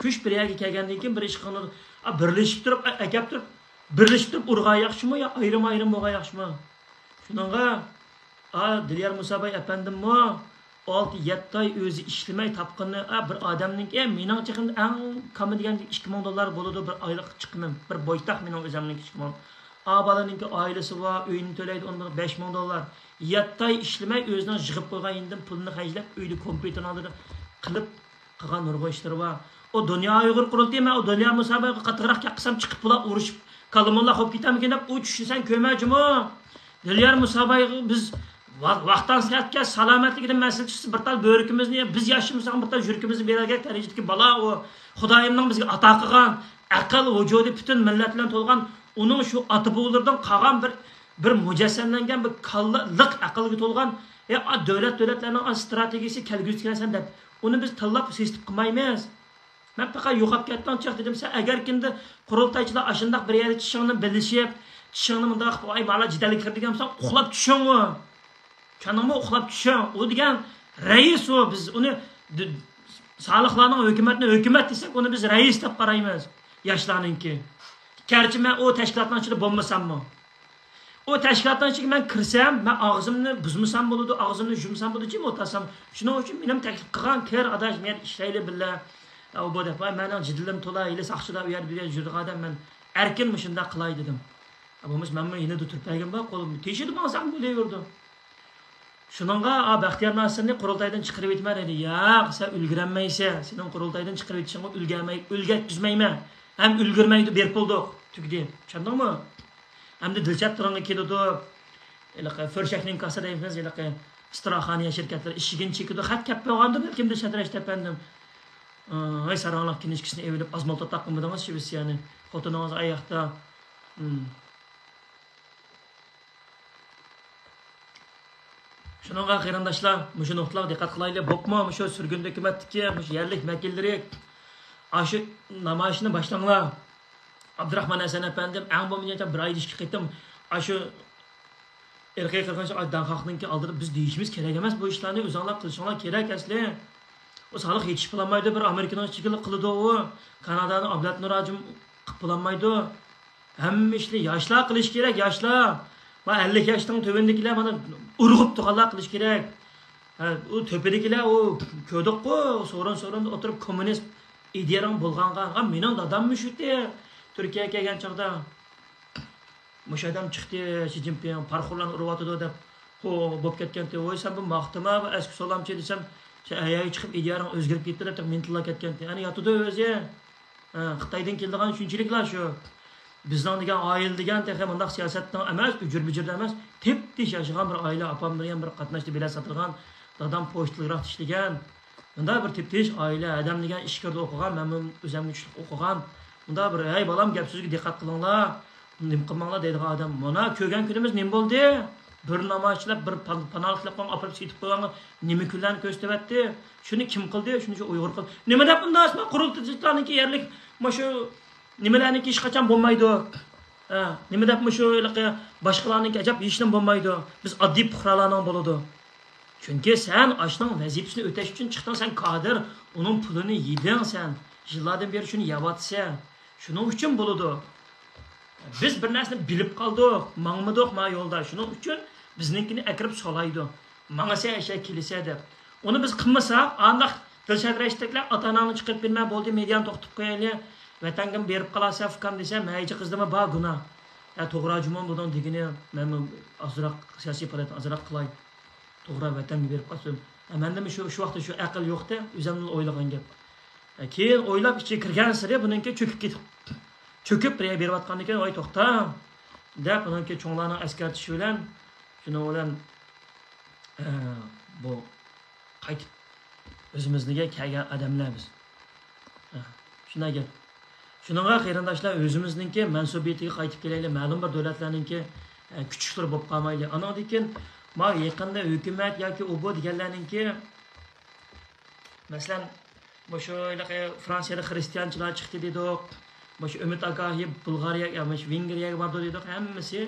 كۈچ بىر يەرگە كەلگەندىن كېيىن بىر ئىش قىلىنىدۇ. ئا، بىرلىشىپ تۇرۇپ، ئا، ئەكەپ تۇرۇپ، بىرلىشىپ تۇرۇپ ئۇرغان ياخشىمۇ يا ئايرىم-ئايرىم بولغان ياخشىمۇ؟ شۇنىڭغا، ئا، دىليار مۇساباي ئەپەندىممۇ ئالتە يەتتە ئاي ئۆزى ئىشلىمەي تاپقىنىنى، ئا، بىر ئادەمنىڭكى، ئە، مېنىڭچە ئەڭ كامى دېگەندە ئىككى مىڭ دوللار بولىدۇ بىر ئايلىق چىقىمىم. بىر بويتاق مېنىڭ ئۆزۈمنىڭكى ئىككى مىڭ. ئا، بالىنىڭكى ئائىلىسى بار، ئۆيىنى تۆلەيدۇ، ئۇنىڭ بەش مىڭ دوللار. يەتتە ئاي ئىشلىمەي، ئۆزىنىڭ يىغىپ قويغان يېنىدىن پۇلىنى خەجلەپ، ئۆيدە كومپيۇتېرنىڭ ئالدىدا قىلىپ قىلغان نۇرغۇن ئىشلىرى بار. ئۇ دۇنيا ئۇيغۇر قۇرۇلتىيى، مەن ئۇ دۇنيا مۇسابىقىگە قاتتىقراق كەپ قالسام، چىقىپ بۇلار ئۇرۇشۇپ، كاللىمۇللا خوپ كېتەرمىكىن دەپ، ئۇ چۈشنى سەن كۆرمە جۇمۇ. دىليار مۇسابايغا بىز ۋا-، ۋاقتان سەتكە سالامەتلىكىدىن مەسىلە چىقسا، بىر تال بۆرىكىمىزنى، بىز ياشىمىساق، بىر تال يۈرىكىمىزنى بېرەلىگەن دەرىجىدىكى بالا ئۇ. خۇدايىمنىڭ بىزگە ئاتا قىلغان ئەقىل، ۋۇجۇدى پۈتۈن مىللەت بىلەن تولغان، ئۇنىڭ شۇ ئاتا بوۋىلىرىدىن قالغان بىر، بىر مۇجەسسەملەنگەن بىر كاللا لىق ئەقىلگە تولغان، ئە، ئا، دۆلەت، دۆلەتلەرنىڭ ئا، ستراتېگىيىسى كەلگۈسىدە كەلسەن دەپ، ئۇنى بىز تاللاپ سېسىتىپ قىلمايمىز. مەن پەقەت يوقاپ كەتتىڭ چىق دېدىم. سەن ئەگەر كىمدە قۇرۇلتايچىلار ئاشۇنداق بىر يەردە چىشىڭنى بىلىشىپ، چىشىڭنى مۇنداق قىلىپ، ئاي، مانا جېدەلگە كىر دېگەن بولساڭ، ئۇخلاپ چۈشۈڭ ئۇ. چۈشەندىڭمۇ؟ ئۇخلاپ چۈشۈڭ. ئۇ دېگەن رەئىس ئۇ. بىز ئۇنى د-، سالىخلارنىڭ ھۆكۈمەتنى ھۆكۈمەت دېسەك، ئۇنى بىز رەئىس دەپ قارايمىز. ياشلارنىڭكى. گەرچە مەن ئۇ تەشكىلاتنىڭ ئىچىدە بولمىساممۇ. ئۇ تەشكىلاتنىڭ ئىچىگە مەن كىرسەم، مەن ئاغزىمنى بۇزمىسام بولىدۇ، ئاغزىمنى يۇمسام بولىدۇ، جىم ئولتۇرسام. شۇنىڭ ئۈچۈن مېنىمۇ تەكلىپ قىلغان، كىر ئاداش، مەن ئىشلەيلى بىللە. ئۇ بۇ دەپ، ۋاي، مەننىڭ جېدىلىم تولا، ھېلى ساقچىلار ئۇ يەردە بۇ يەردە يۈرىدىغان ئادەم، مەن ئەركىن مۇشۇنداق قىلاي دېدىم. بولمىسا مەنمۇ يېنىدا تۇرۇپ بەرگىن بار، قولۇمنى تېشىدە ماڭسام بولۇۋېرىدۇ. شۇنىڭغا، ئا، بەختىيار ناسىرنى قۇرۇلتايدىن چىقىرىۋېتىمەن دېدى. ياق، سەن ئۈلگۈرەلمەيسەن. سېنىڭ قۇرۇلتايدىن چىقىرىۋېتىشىڭغا ئۈلگەرمەي، ئۈلگەتكۈزمەيمەن. ھەم ئۈلگۈرمەيدۇ، بېرىپ بولدۇق. تۈگىدى. چۈشەندىڭمۇ؟ ئەمدى دىلشات تۇرغۇنغا كېلىدۇ. ھېلىقى فۆرشەكنىڭ كاسا دەيمىز، ھېلىقى ئىستىراخانىيە شىركەتلىرى ئىشىكىنى چېكىدۇ. خەت كەپ بولغاندۇ بەلكىم دىلشات رەشىت ئەپەندىم. ھاي، ساراڭلىق كىنىشكىسىنى ئېۋىلىپ ئازمۇل تۇتاققىمىدىڭىز شىۋېتسىيەنى؟ خوتۇنىڭىز ئاياقتا. شۇنىڭغا قېرىنداشلار، مۇشۇ نۇقتىلارغا دىققەت قىلايلى. بوپمۇ، مۇشۇ سۈرگۈندە ھۆكۈمەتتىكى مۇشۇ يەرلىك ۋەكىللىرى ئاشۇ نامايىشنى باشلاڭلار. ئابدۇراخمان ھەسەن ئەپەندىم، ئەڭ بولمىغاندا بىر ئايدا ئىككى قېتىم ئاشۇ ئىرقىي قىرغىنچىلىق، ئاشۇ داڭخاقنىڭكى ئالدىدا بىز دېيىشىمىز كېرەك ئەمەس، بۇ ئىشلارنى ئۆزۈڭلار قىلىشىڭلار كېرەك ئەسلى. ئۇ سالىخ يېتىشىپ بولالمايدۇ، بىر ئامېرىكىنىڭ ئىچىگىلا قىلىدۇ ئۇ. كانادانىڭ ئابلەت نۇر ھاجىم قىلىپ بولالمايدۇ. ھەممە ئىشنى ياشلار قىلىش كېرەك، ياشلار. مانا ئەللىك ياشنىڭ تۆۋىنىدىكىلەر مانا ئۇرغۇپ تۇرغانلار قىلىش كېرەك. ھە، ئۇ تۆپىدىكىلەر ئۇ كۆردۇققۇ، سورۇن سورۇندا ئولتۇرۇپ كوممۇنىست ئىدىيەڭ بولغانغا، ھا، مېنىڭ داداممۇ شۇتى تۈركىيەگە كەلگەن چاغدا مۇشۇ ئادەم چىقتى، شى جىنپىڭ پارىخورلارنى ئۇرۇۋاتىدۇ دەپ، خو، بولۇپ كەتكەنتى. ۋوي، سەن بۇ ماختىما، بۇ ئەسكى سولامچى دېسەم، شۇ ئەيەگە چىقىپ ئىدىيەڭ ئۆزگىرىپ كېتىپتۇ دەپ مىنتىللاپ كەتكەنتى. ئەنە ياتىدۇ ئۆزى. ھە، خىتايدىن كېلىدىغان شۇنچىلىكلا شۇ. بىزنىڭ دېگەن ئائىلە دېگەن تېخى مۇنداق سىياسەتنىڭ ئەمەس، ئۈجۈر-بۈجۈردە ئەمەس، تېپتىش ياشىغان بىر ئائىلە. ئاپام دېگەن بىر قاتناشتا بېلەت ساتىدىغان، دادام پوچتىلىغراقتا ئىشلىگەن. مۇنداق بىر تېپتىش ئائىلە، ئادەم دېگەن ئىچكىرىدە ئوقۇغان، مەنمۇ ئۆزۈمگە چۈشلۈك ئوقۇغان. مۇنداق بىر، ھەي بالام، گەپ سۆزگە دىققەت قىلىڭلار، نېمە قىلماڭلار دەيدىغان ئادەم. مانا كۆرگەن كۈنىمىز نېمە بولدى؟ بىر نامايىشچىلار بىر پان-، پاناھلىق قىلغان ئاپىرىپ سېتىپ قويغانغا نېمە كۈنلەرنى كۆرسىتىۋەتتى؟ شۇنى كىم قىلدى؟ شۇنى شۇ ئۇيغۇر قىلدى. نېمە دەپ ئۇنداق قۇرۇلتىيچىلارنىڭكى يەرلىك مۇشۇ نېمىلەرنىڭكى ھېچقاچان بولمايدۇ؟ ھە، نېمە دەپ مۇشۇ ھېلىقى باشقىلارنىڭكى ئەجەب ھېچنېمە بولمايدۇ؟ بىز ئاددىي پۇقرالارنىڭ بولىدۇ. چۈنكى سەن ئاشۇنىڭ ۋەزىپىسىنى ئۆتەش ئۈچۈن چىقتىڭ، سەن كادىر، ئۇنىڭ پۇلىنى يېدىڭ سەن، يىللاردىن بېرى شۇنى يەۋاتىسەن. شۇنىڭ ئۈچۈن بولىدۇ. بىز بىر نەرسىنى بىلىپ قالدۇق، ماڭمىدۇق ما يولدا. شۇنىڭ ئۈچۈن بىزنىڭكىنى ئەكىرىپ سولايدۇ. ماڭىسەن ئەشە، كېلىسەن دەپ. ئۇنى بىز قىلمىساق، ئانداق دىلشات رەشىتتەكلەر ئاتا-ئاناڭنى چىقىرىپ بېرىمەن، بولدى، مېدىيانى توختىتىپ قويايلى، ۋەتەنگىمۇ بېرىپ قالارسەن ئۇكام دېسە، مەيجى قىزدىمۇ بار گۇناھ. ھە، توغرا جۇمۇ بۇنىڭ دېگىنى، مەنمۇ ئازراق سىياسىي پائالىيەتنى ئازراق قىلاي. توغرا، ۋەتەنگە بېرىپ قالسۇن. ھە، مەندىمۇ شۇ، شۇ ۋاقىتتا شۇ ئەقىل يوقتى، ئۆزۈمنىلا ئويلىغان گەپ. ھە، كېيىن ئويلاپ ئىچىگە كىرگەنسېرى بۇنىڭكى چۆكۈپ كېتىپ، چۆكۈپ بېرىۋاتقاندىكىن، ۋاي توختا دەپ، بۇنىڭكى چوڭلارنىڭ ئەسكەرتىشى بىلەن، شۇنىڭ بىلەن، ئە، بۇ قايتىپ ئۆزىمىزنىڭكى كەلگەن ئادەملەر بىز. ھە، شۇنداق گەپ. شۇنىڭغا قېرىنداشلار، ئۆزىمىزنىڭكى مەنسۇبىيىتىگە قايتىپ كېلەيلى. مەلۇم بىر دۆلەتلەرنىڭكى، ئە، كۈچۈكلىرى بولۇپ قالمايلى. ئانىڭدىن كېيىن، ما يېقىندا ھۆكۈمەت ياكى ئۇ بۇ دېگەنلەرنىڭكى، مەسىلەن، مۇشۇ ھېلىقى فرانسىيەدە خرىستىيانچىلار چىقتى دېدۇق. مۇشۇ ئۈمىد ئاگاھى بۇلغارىيە، يا مۇشۇ ۋېنگرىيەگە باردى دېدۇق. ھەممىسى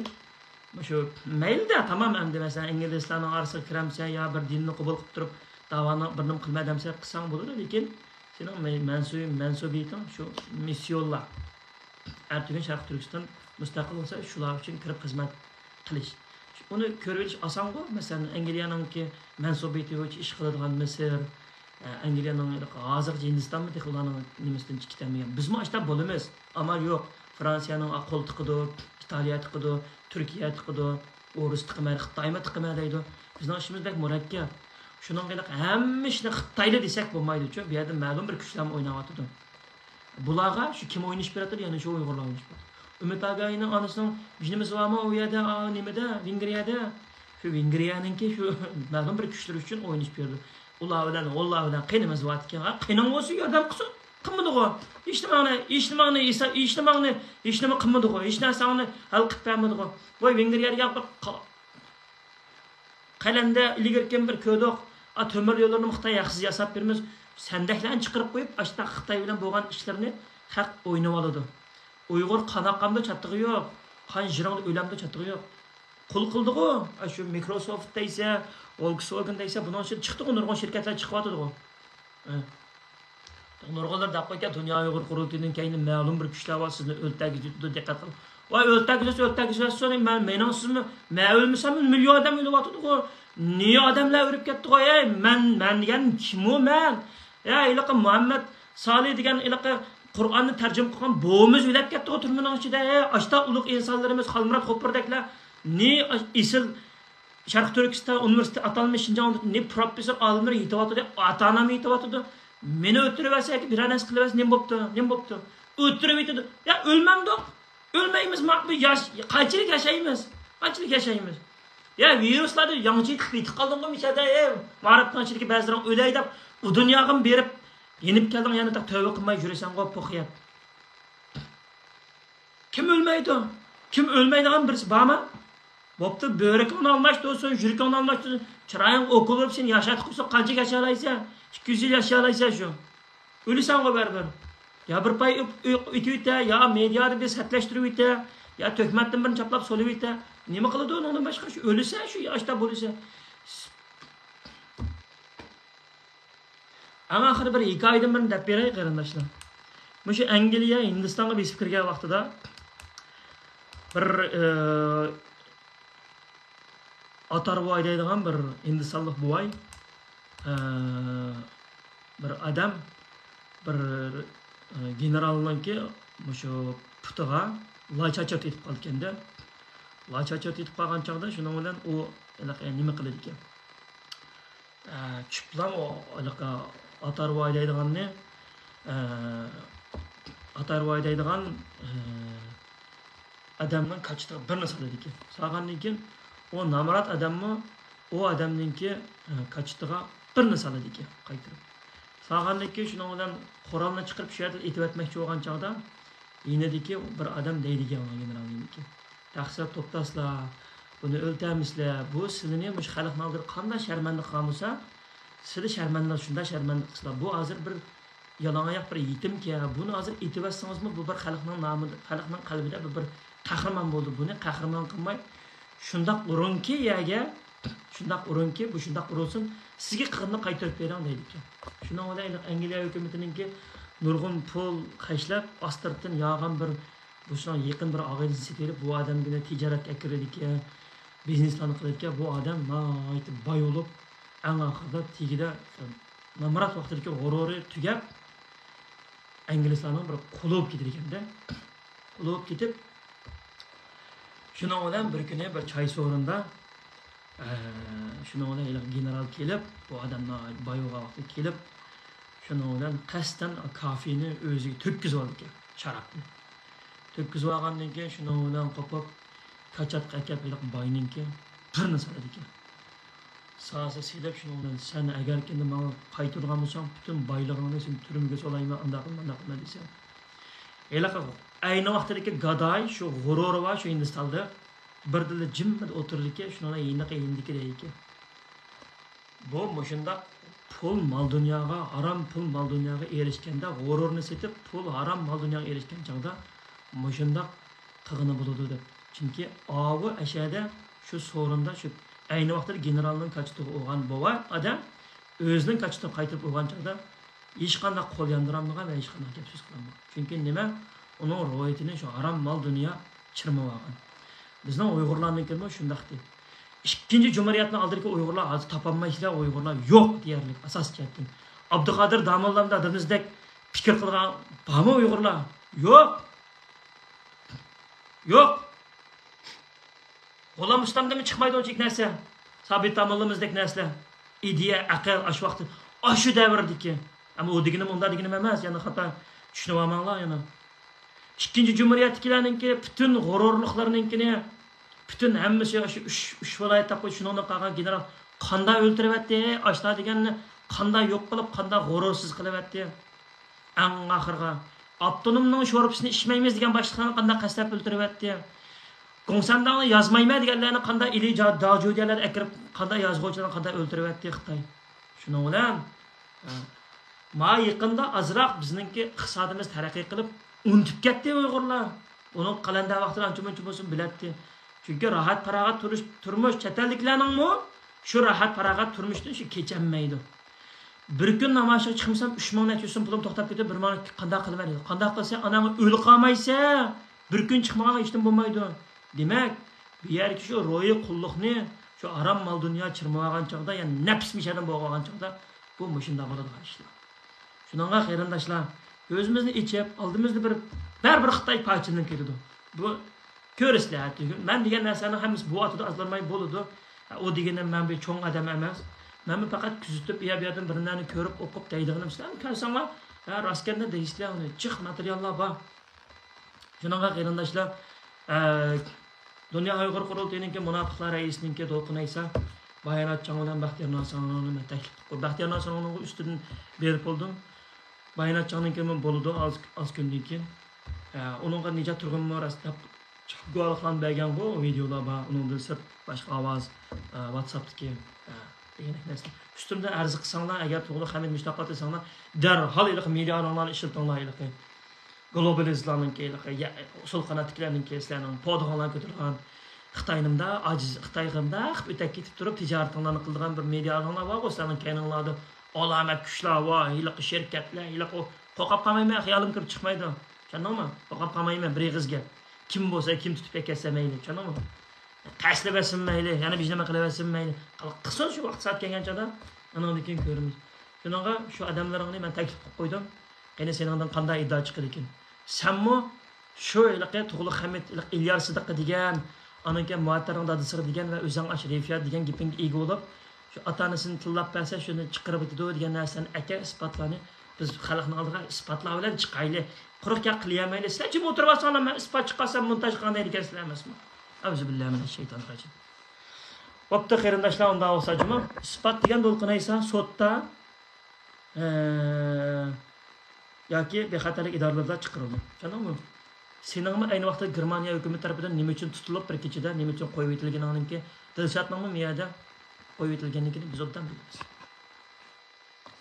مۇشۇ مەيلىدە، تامام ئەمدى، مەسىلەن، ئىنگلىزلارنىڭ ئارىسىغا كىرەمسەن يا بىر دىننى قوبۇل قىلىپ تۇرۇپ داۋانى بىر نېمە قىلما دەمسەن، قىلساڭ بولىدۇ، لېكىن سېنىڭ مەي-، مەنسۇ-، مەنسۇبىيىتىڭ شۇ مىسسىيونلار. ئەتىگۈن شەرقىي تۈركىستان مۇستەقىل بولسا، شۇلار ئۈچۈن كىرىپ خىزمەت قىلىش. ئۇنى كۆرۈۋېلىش ئاسانغۇ. مەسىلەن، ئەنگلىيەنىڭكى مەنسۇبىيىتى بويىچە ئىش قىلىدىغان مىسىر، ئە، ئەنگلىيەنىڭ ھازىرغىچە ھىندىستانمۇ تېخى ئۇلارنىڭ نېمىسىدىن چىقىپ كېتەلمىگەن. بىزمۇ ئاشۇنداق بولىمىز. ئامال يوق. فرانسىيەنىڭ قول تىقىدۇ، ئىتالىيە تىقىدۇ، تۈركىيە تىقىدۇ، ئورۇس تىقىمەن، خىتايمۇ تىقىمەن دەيدۇ. بىزنىڭ ئىشىمىز بەك مۇرەككەپ. شۇنىڭغا ھېلىقى ھەممە ئىشنى خىتايلا دېسەك بولمايدۇ، چۈ، بۇ يەردە مەلۇم بىر كۈچلەرمۇ ئويناۋاتىدۇ. بۇلارغا شۇ كىم ئوينىشىپ بېرىۋاتىدۇ؟ يەنە شۇ ئۇيغۇرلار ئوينىشىپ بېرىۋاتىدۇ. ئۈمىد ئاگاھىنىڭ ئانىسىنىڭ ھېچنېمىسى بارمۇ ئۇ يەردە، ئا، نېمىدە، ۋېنگرىيەدە؟ شۇ ۋېنگرىيەنىڭكى شۇ مەلۇم بىر كۈچلىرى ئۈچۈن ئوينىشىپ يۈرىدۇ. ئۇلار بىلەن، ئۇلار بىلەن قېنىمىز باركەن، ھە؟ قېنىڭ بولسۇن، ياردەم قىلسۇن. قىلمىدىغۇ. ھېچنېمەڭنى، ھېچنېمەڭنى، ھېچنېمەڭنى، ھېچنېمە قىلمىدىغۇ. ھېچ نەرسەڭنى ھەل قىلىپ بەرمىدىغۇ. ۋاي، ۋېنگرىيەدە بىر قا-، قەلەندە ئىلگىرىكى بىر كۆردۇق. ئا، تۆمۈر يوللىرىنىمۇ خىتاي ھەقسىز ياساپ بېرىمىز. سەندەكلەرنى چىقىرىپ قويۇپ، ئاشۇنداق خىتاي بىلەن بولغان ئىشلىرىنى خەق ئوينىۋالىدۇ. ئۇيغۇر قان ئاققاندا چاتىقى يوق. قان ژىرىڭدا ئۆلەمدە چاتىقى يوق. قۇل قىلدىغۇ. ئاشۇ مىكروسوفت دەيسە، ۋولكسۋاگېن دەيسە، بۇنىڭ ئىچىدە چىقتىغۇ، نۇرغۇن شىركەتلەر چىقىۋاتىدىغۇ. ھە. نۇرغۇنلار دەپ قويدىكەن، دۇنيا ئۇيغۇر قۇرۇلتىيىنىڭ كەينىدە مەلۇم بىر كۈچلەر بار، سىزنى ئۆلتۈرگۈزىدۇ، دىققەت قىلىڭ. ۋاي، ئۆلتۈرگۈزسە، ئۆلتۈرگۈزسۇن، مەن، مېنىڭ سىزمۇ، مەن ئۆلمىسەم، مىليون ئادەم ئۆلۈۋاتىدىغۇ. نى ئادەملەر ئۆلۈپ كەتتىغۇ، ئەي، مەن، مەن دېگەن كىمۇ مەن؟ يا، ھېلىقى مۇھەممەد سالى دېگەن ھېلىقى قۇرئاننى تەرجىمە قىلغان بوۋىمىز ئۆلۈپ كەتتىغۇ تۈرمىنىڭ ئىچىدە. ئاشتا ئۇلۇغ ئىنسانلىرىمىز خالمۇرات غوپۇردەكلەر نى ئېسىل شەرقىي تۈركىستان ئۇنىۋېرسىتېتى ئاتالمىش شىنجاڭ نى پروفېسسور ئالىملىرى يېتىۋاتىدۇ، ئاتا-ئانام يېتىۋاتىدۇ. مېنى ئۆلتۈرۈۋەرسە ياكى بىرەر نەرسە قىلىۋەرسە نېمە بوپتۇ؟ نېمە بوپتۇ؟ ئۆلتۈرۈۋېتىدۇ. يا ئۆلمەمدۇق. ئۆلمەيمىز، ما-، بۇ ياش-، قانچىلىك ياشايمىز؟ قانچىلىك ياشايمىز؟ يا ۋىرۇسلاردا ياڭچى تىقىپ يېتىپ قالدىڭغۇ مىشەدە، ئەي، مائارىپنىڭ ئىچىدىكى بەزىلىرىڭ ئۆلەي دەپ، ئۇ دۇنياغىمۇ بېرىپ، يېنىپ كەلدىڭ، يەنە تۆۋە قىلماي يۈرىسەنغۇ، پوخىيەپ. كىم ئۆلمەيدۇ؟ كىم ئۆلمەيدىغان بىرسى بارمۇ؟ بوپتۇ، بۆرىكىڭنى ئالماشتۇرسۇن، يۈرىكىڭنى ئالماشتۇرسۇن، چىرايىڭغا ئوكۇل ئۇرۇپ سېنى ياشاتقۇزسۇن، قانچە ياشالايسەن؟ ئىككى يۈز يىل ياشالايسەن شۇ. ئۆلىسەنغۇ بەرىبىر. يا بىر پاي ئۆپ-، ئۆ-، ئۆتۈۋېتە، يا مېدىيادا بىر سەتلەشتۈرۈۋېتە، يا تۆھمەتتىن بىرنى چاپلاپ سولىۋېتە. نېمە قىلىدۇ ئۇنىڭدىن باشقا؟ شۇ ئۆلىسە، شۇ ياشتا بولىسە. ئەڭ ئاخىرى بىر ھېكايىدىن بىرنى دەپ بېرەي، قېرىنداشلار. مۇشۇ ئەنگلىيە ھىندىستانغا بېسىپ كىرگەن ۋاقتىدا بىر، ئى، ئاتار بوۋاي دەيدىغان بىر ھىندىستانلىق بوۋاي، ئە، بىر ئادەم بىر، ئە، گېنېرالنىڭكى مۇشۇ پۇتىغا لاي چاچرىتىپ قالىدىكەن-دە. لاي چاچرىتىپ قالغان چاغدا شۇنىڭ بىلەن ئۇ ھېلىقى نېمە قىلىدىكەن. ئە، چۈپلام ئۇ ھېلىقى ئاتارۋاي دەيدىغاننى، ئە، ئاتارۋاي دەيدىغان، ئە، ئادەمنىڭ كاچىتىغا بىرنى سالىدىكەن. سالغاندىن كېيىن ئۇ نامرات ئادەممۇ ئۇ ئادەمنىڭكى، ئە، كاچىتىغا بىرنى سالىدىكەن قايتۇرۇپ. سالغاندىن كېيىن شۇنىڭ بىلەن قورالنى چىقىرىپ شۇ يەردىن ئېتىۋەتمەكچى بولغان چاغدا يېنىدىكى بىر ئادەم دەيدىكەن ئۇنىڭ گېنېرالنىڭكى، تەقسىر، توختاسىلا، بۇنى ئۆلتەرمىسىلە، بۇ سىلىنى مۇشۇ خەلقنىڭ ئالدىدا قانداق شەرمەندە قىلغان بولسا، سىلى شەرمەندە، شۇنداق شەرمەندە قىلسىلا. بۇ ھازىر بىر يالاڭ ئاياق بىر يېتىمكەن، بۇنى ھازىر ئېتىۋەتسىڭىزمۇ، بۇ بىر خەلقنىڭ نامىدا، خەلقنىڭ قەلبىدە بۇ بىر قەھرىمان بولدى. بۇنى قەھرىمان قىلماي، شۇنداق ئۇرۇڭكى يەرگە، شۇنداق ئۇرۇڭكى، بۇ شۇنداق ئۇرۇلسۇن، سىزگە قىلغىنىنى قايتۇرۇپ بېرىڭ دەيدىكەن. شۇنىڭ بىلەن ئەنگلىيە ھۆكۈمىتىنىڭكى نۇرغۇن پۇل خەجلەپ، ئاستىرتىن ياغان بىر، بۇ شۇنىڭ يېقىن بىر ئاغىنىسىنى سېتىۋېلىپ، بۇ ئادەمگە تىجارەتكە ئەكىرىدىكەن، بىزنېسلارنى قىلىدىكەن. بۇ ئادەم ناھايىتى باي بولۇپ، ئەڭ ئاخىرىدا تېگىدە نامرات ۋاقتىدىكى غۇرۇرى تۈگەپ، ئىنگلىزلارنىڭ بىر قۇلى بولۇپ كېتىدىكەن-دە. قۇلى بولۇپ كېتىپ، شۇنىڭ بىلەن بىر كۈنى بىر چاي سورۇندا، ئە، شۇنىڭ بىلەن ھېلىقى گېنېرال كېلىپ، بۇ ئادەم ناھايىتى باي بولغان ۋاقتىدا كېلىپ، شۇنىڭ بىلەن قەستەن كافېنى ئۆزىگە تۆككۈزۈۋالىدىكەن، شارابنى. تۆككۈزۈۋالغاندىن كېيىن، شۇنىڭ بىلەن قوپۇپ، كاچاتقا ئەكەپ، ھېلىقى باينىڭكى بىرنى سالىدىكەن. سالسا سېلىپ، شۇنىڭ بىلەن، سەن ئەگەركى ماڭا قايتۇرغان بولساڭ، پۈتۈن بايلىقىڭنى سېنىڭ تۈرمىگە سولايمەن، ئانداق قىلىمەن، مۇنداق قىلىمەن دېسە. ھېلىقى ئەينى ۋاقتىدىكى گاداي، شۇ غۇرۇرى بار، شۇ ھىندىستانلىق، بىردىنلا جىممىدە ئولتۇرىدىكەن، شۇنىڭ بىلەن يېنىقى يېنىدىكى دەيدىكەن. بۇ مۇشۇنداق پۇل مال دۇنياغا، ھارام پۇل مال دۇنياغا ئېرىشكەندە، غۇرۇرنى سېتىپ، پۇل ھارام مال دۇنياغا ئېرىشكەن چاغدا مۇشۇنداق قىلغىنى بولىدۇ دەپ. چۈنكى ئاۋۇ ئەشەدە شۇ سورۇندا شۇ ئەينى ۋاقىتتا گېنېرالنىڭ كاچىتىغا ئۇرغان بوۋاي ئادەم ئۆزىنىڭ كاچىتىغا قايتۇرۇپ ئۇرغان چاغدا ھېچقانداق قول ياندۇرالمىغان ۋە ھېچقانداق گەپ سۆز قىلالمىغان. چۈنكى نېمە؟ ئۇنىڭ روھىيىتىنى شۇ ھارام مال دۇنيا چىرمىۋالغان. بىزنىڭ ئۇيغۇرلارنىڭكىمۇ شۇنداقتى. ئىككىنچى جۇمھۇرىيەتنىڭ ئالدىدىكى ئۇيغۇرلار ھازىر تاپالمايسىلەر، ئۇيغۇرلار يوق دېيەرلىك ئاساسىي جەھەتتىن. ئابدۇقادىر داموللامدا دېدىمىزدەك پىكىر قىلغان بارمۇ ئۇيغۇرلار؟ يوق. يوق. غۇلام ئۇستامدىنمۇ چىقمايدۇ ئۇنچىلىك نەرسە. سابىت داموللىمىزدەك نەرسىلەر. ئىدىيە، ئەقىل، ئاشۇ ۋاقىت، ئاشۇ دەۋردىكى. ئەمما ئۇ دېگىنىم ئۇنداق دېگىنىم ئەمەس، يەنە خاتا چۈشىنىۋالماڭلار يەنە. ئىككىنچى جۇمھۇرىيەتتىكىلەرنىڭكى پۈتۈن غۇرۇرلۇقلىرىنىڭكىنى، پۈتۈن ھەممىسى شۇ ئۈچ، ئۈچ ۋىلايەت تاپقۇچ شۇنىڭدىن قالغان گېنېرال قانداق ئۆلتۈرۈۋەتتى، ئاشۇنداق دېگەننى قانداق يوق قىلىپ، قانداق غۇرۇرسىز قىلىۋەتتى. ئەڭ ئاخىرىغا ئاپتونومنىڭ شورپىسىنى ئىچمەيمىز دېگەن باشلىقلارنى قانداق قەستلەپ ئۆلتۈرۈۋەتتى. گوڭسەنداڭنى يازمايمەن دېگەنلەرنى قانداق ئىلى جا-، داجۇديەلەر ئەكىرىپ، قانداق يازغۇچىلارنى قانداق ئۆلتۈرۈۋەتتى خىتاي. شۇنىڭ بىلەن، ئە، ما يېقىندا ئازراق بىزنىڭكى ئىقتىسادىمىز تەرەققىي قىلىپ، ئۇنتۇپ كەتتى ئۇيغۇرلار. ئۇنىڭ قەلەندەر ۋاقتىدا ئانچە مۇنچە بولسىمۇ بىلەتتى. چۈنكى راھەت پاراغەت تۇرۇش، تۇرمۇش، چەت ئەلدىكىلەرنىڭمۇ شۇ راھەت پاراغەت تۇرمۇشتىن شۇ كېچەلمەيدۇ. بىر كۈن نامايىشقا چىقمىسام، ئۈچ مىڭ نەچچە يۈز سوم پۇلۇم توختاپ كېتىپ، بىر ماڭا قانداق قىلىمەن دېدى. قانداق قىلسا، ئاناڭ ئۆلۈپ قالمايسەن، بىر كۈن چىقمىغانغا ھېچنېمە بولمايدۇ. دېمەك، بۇ يەردىكى شۇ روھىي قۇللۇقنى، شۇ ھارام مال دۇنيا چىرمىۋالغان چاغدا، يەنى نەپسمۇ شەيتان بولۇۋالغان چاغدا، بۇ مۇشۇنداق بولىدىغان ئىشلار. شۇنىڭغا قېرىنداشلار، كۆزىمىزنى ئېچىپ، ئالدىمىزدا بىر، بەرىبىر خىتاي پارچىلىنىپ كېتىدۇ. بۇ كۆرىسىلەر، مەن دېگەن نەرسىلەرنىڭ ھەممىسى بۇ ئاتىدا ئازلانماي بولىدۇ. ئۇ دېگىنىم مەن بىر چوڭ ئادەم ئەمەس. مەنمۇ پەقەت كۆزىتىپ، ئۇ يەر، بۇ يەردىن بىر نەرسىنى كۆرۈپ، ئوقۇپ دەيدىغىنىم، سىلەرمۇ كۆرسەڭلار، ھە، راستكەننى دەيسىلەر، ئۇنى جىق ماتېرىياللار بار. شۇنىڭغا قېرىنداشلار، ئە، دۇنيا ئۇيغۇر قۇرۇلتىيىنىڭكى مۇناپىقلار رەئىسىنىڭكى دولقۇن ئەيسا بايانات چاڭ بىلەن بەختىيار ناسىرىنى مەن تەكلىپ قىلىپ، بەختىيار ناسىرىنىڭ ئۈستىدىن بېرىپ بولدۇم. بايانات چاڭنىڭكىمۇ بولىدۇ، ئاز، ئاز كۈندىن كېيىن. ئە، ئۇنىڭغا نىجات تۇرغۇنمۇ راست دەپ گۇۋاھلىقلارنى بەرگەنغۇ، ۋىدېئولار بار. ئۇنىڭدىن سىرت باشقا ئاۋاز، ئە، ۋاتساپتىكى، ئە، دېگەندەك نەرسە. ئۈستۈمدىن ئەرز قىلساڭلار، ئەگەر توغرا خەمىت مۇشۇنداق قىلىپ دېسەڭلار، دەرھال ھېلىقى مىليونېرلارنى ئىشلىتىڭلار، ھېلىقى گلوبالىستلارنىڭكى، ھېلىقى يا-، سول قاناتتىكىلەرنىڭكى، سىلەرنىڭ پودىغاڭلارنى كۆتۈرىدىغان، خىتاينىمدا ئاجىز، خىتايغا مۇنداق ئۆتەپ كېتىپ تۇرۇپ، تىجارىتىڭلارنى قىلىدىغان بىر مىليونېرلار بارغۇ، سىلەرنىڭ كەينىڭلاردا ئالامەت كۈچلەر، ۋاي، ھېلىقى شىركەتلەر، ھېلىقى، قورقۇپ قالمايمەن، خىيالىم كىرىپ چىقمايدۇ. چۈشەندىڭمۇ؟ قورقۇپ قالمايمەن، بىر ئېغىز گەپ. كىم بولسا، كىم تۇتۇپ ئەكەتسە مەيلى، چۈشەندىڭمۇ؟ تەسلىۋەتسىن مەيلى، يەنە بىر نېمە قىلىۋەتسۇن مەيلى. قىلسۇن شۇ ۋاقىت سائەت كەلگەن چاغدا، ئانىڭدىن كېيىن كۆرىمىز. شۇنىڭغا شۇ ئادەملىرىڭنى مەن تەكلىپ قىلىپ قويدۇم. يەنى سېنىڭدىن قانداق ئىدىئا چىقىدىكىن؟ سەنمۇ شۇ ھېلىقى تۇغلۇق خەمىت، ھېلىقى ئىليار سىدىققا دېگەن، ئانىڭ كېيىن مۇئەتتەرنىڭ دادىسىغا دېگەن ۋە ئۆزۈڭ ئاشۇ رىفىيە دېگەن گېپىڭگە ئىگە بولۇپ، شۇ ئاتا-ئانىسىنى تىللاپ بەرسە، شۇنى چىقىرىۋېتىدۇ دېگەن نەرسىلەرنى ئەكەل، ئىسپاتلارنى بىز خەلقنىڭ ئالدىغا ئىسپاتلار بىلەن چىقايلى. قۇرۇق گەپ قىلىۋەرمەيلى. سىلەر جىم ئولتۇرۇۋالساڭلار، مەن ئىسپات چىقارسام، مونتاژ قىلغاندەك دېگەنسىلەر ئەمەسمۇ؟ ئەئۇزۇبىللاھىمىنەششەيتانىررەجىم. بوپتۇ، قېرىنداشلار، ئۇنداق بولسا جۇمۇ، ئىسپات دېگەن دولقۇن ئەيسا سوتتا، ئە، ياكى بىخەتەرلىك ئىدارىلىرىدا چىقىرىلىدۇ. چۈشەندىڭمۇ؟ سېنىڭمۇ ئەينى ۋاقىتتا گېرمانىيە ھۆكۈمىتى تەرىپىدىن نېمە ئۈچۈن تۇتۇلۇپ، بىر كېچىدە نېمە ئۈچۈن قويۇۋېتىلگىنىڭنىڭكى، دىلشاتنىڭمۇ مۇ يەردە قويۇۋېتىلگەنلىكىنى بىز ئوبدان بىلىمىز.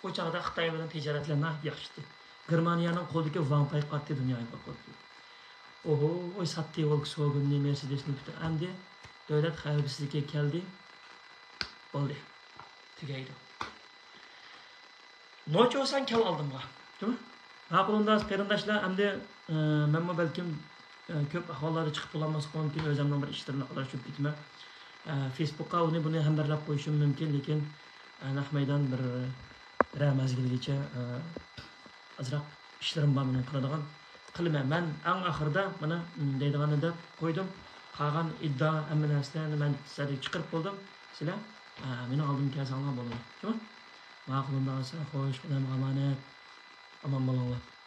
ئۇ چاغدا خىتاي بىلەن تىجارەتلەر ناھايىتى ياخشى ئىدى. گېرمانىيەنىڭ قولىدىكى ۋاڭ پاي قارتى دۇنياغا يۇقىرى قويدى. ئوھوي، ساتتى ۋولكسۋاگېننى، مېرسېدېسنى پۈتۈن. ئەمدى دۆلەت خەۋپسىزلىكى كەلدى. بولدى. تۈگەيدۇ. نوچى بولساڭ كەل ئالدىمغا. جۇمۇ؟ ماقۇل ئۇندا قېرىنداشلار، ئەمدى، ئە، مەنمۇ بەلكىم، ئە، كۆپ ئەھۋاللاردا چىقىپ بولالماسلىقىم مۇمكىن، ئۆزۈمنىڭ بىر ئىشلىرىمدا ئاداشتۇرۇپ كېتىمەن. ئە، فېيسبۇكقا ئۇنى بۇنى ھەمبەرلەپ قويۇشۇم مۇمكىن، لېكىن، ئە، نەق مەيدان بىر، بىرەر مەزگىلگىچە، ئە، ئازراق ئىشلىرىم بار مېنىڭ قىلىدىغان. قىلىمەن. مەن ئەڭ ئاخىرىدا مانا، م، دەيدىغاننى دەپ قويدۇم. قالغان ئىدىئا، ھەممە نەرسىلەرنى مەن سىلەرگە چىقىرىپ بولدۇم. سىلەر، ئە، مېنىڭ ئالدىمغا كەلسەڭلار بولىدۇ. شۇ؟ ماقۇل ئۇندا قالسا، خوش، خۇدايىمغا ئامانەت. ئامان بولۇڭلار.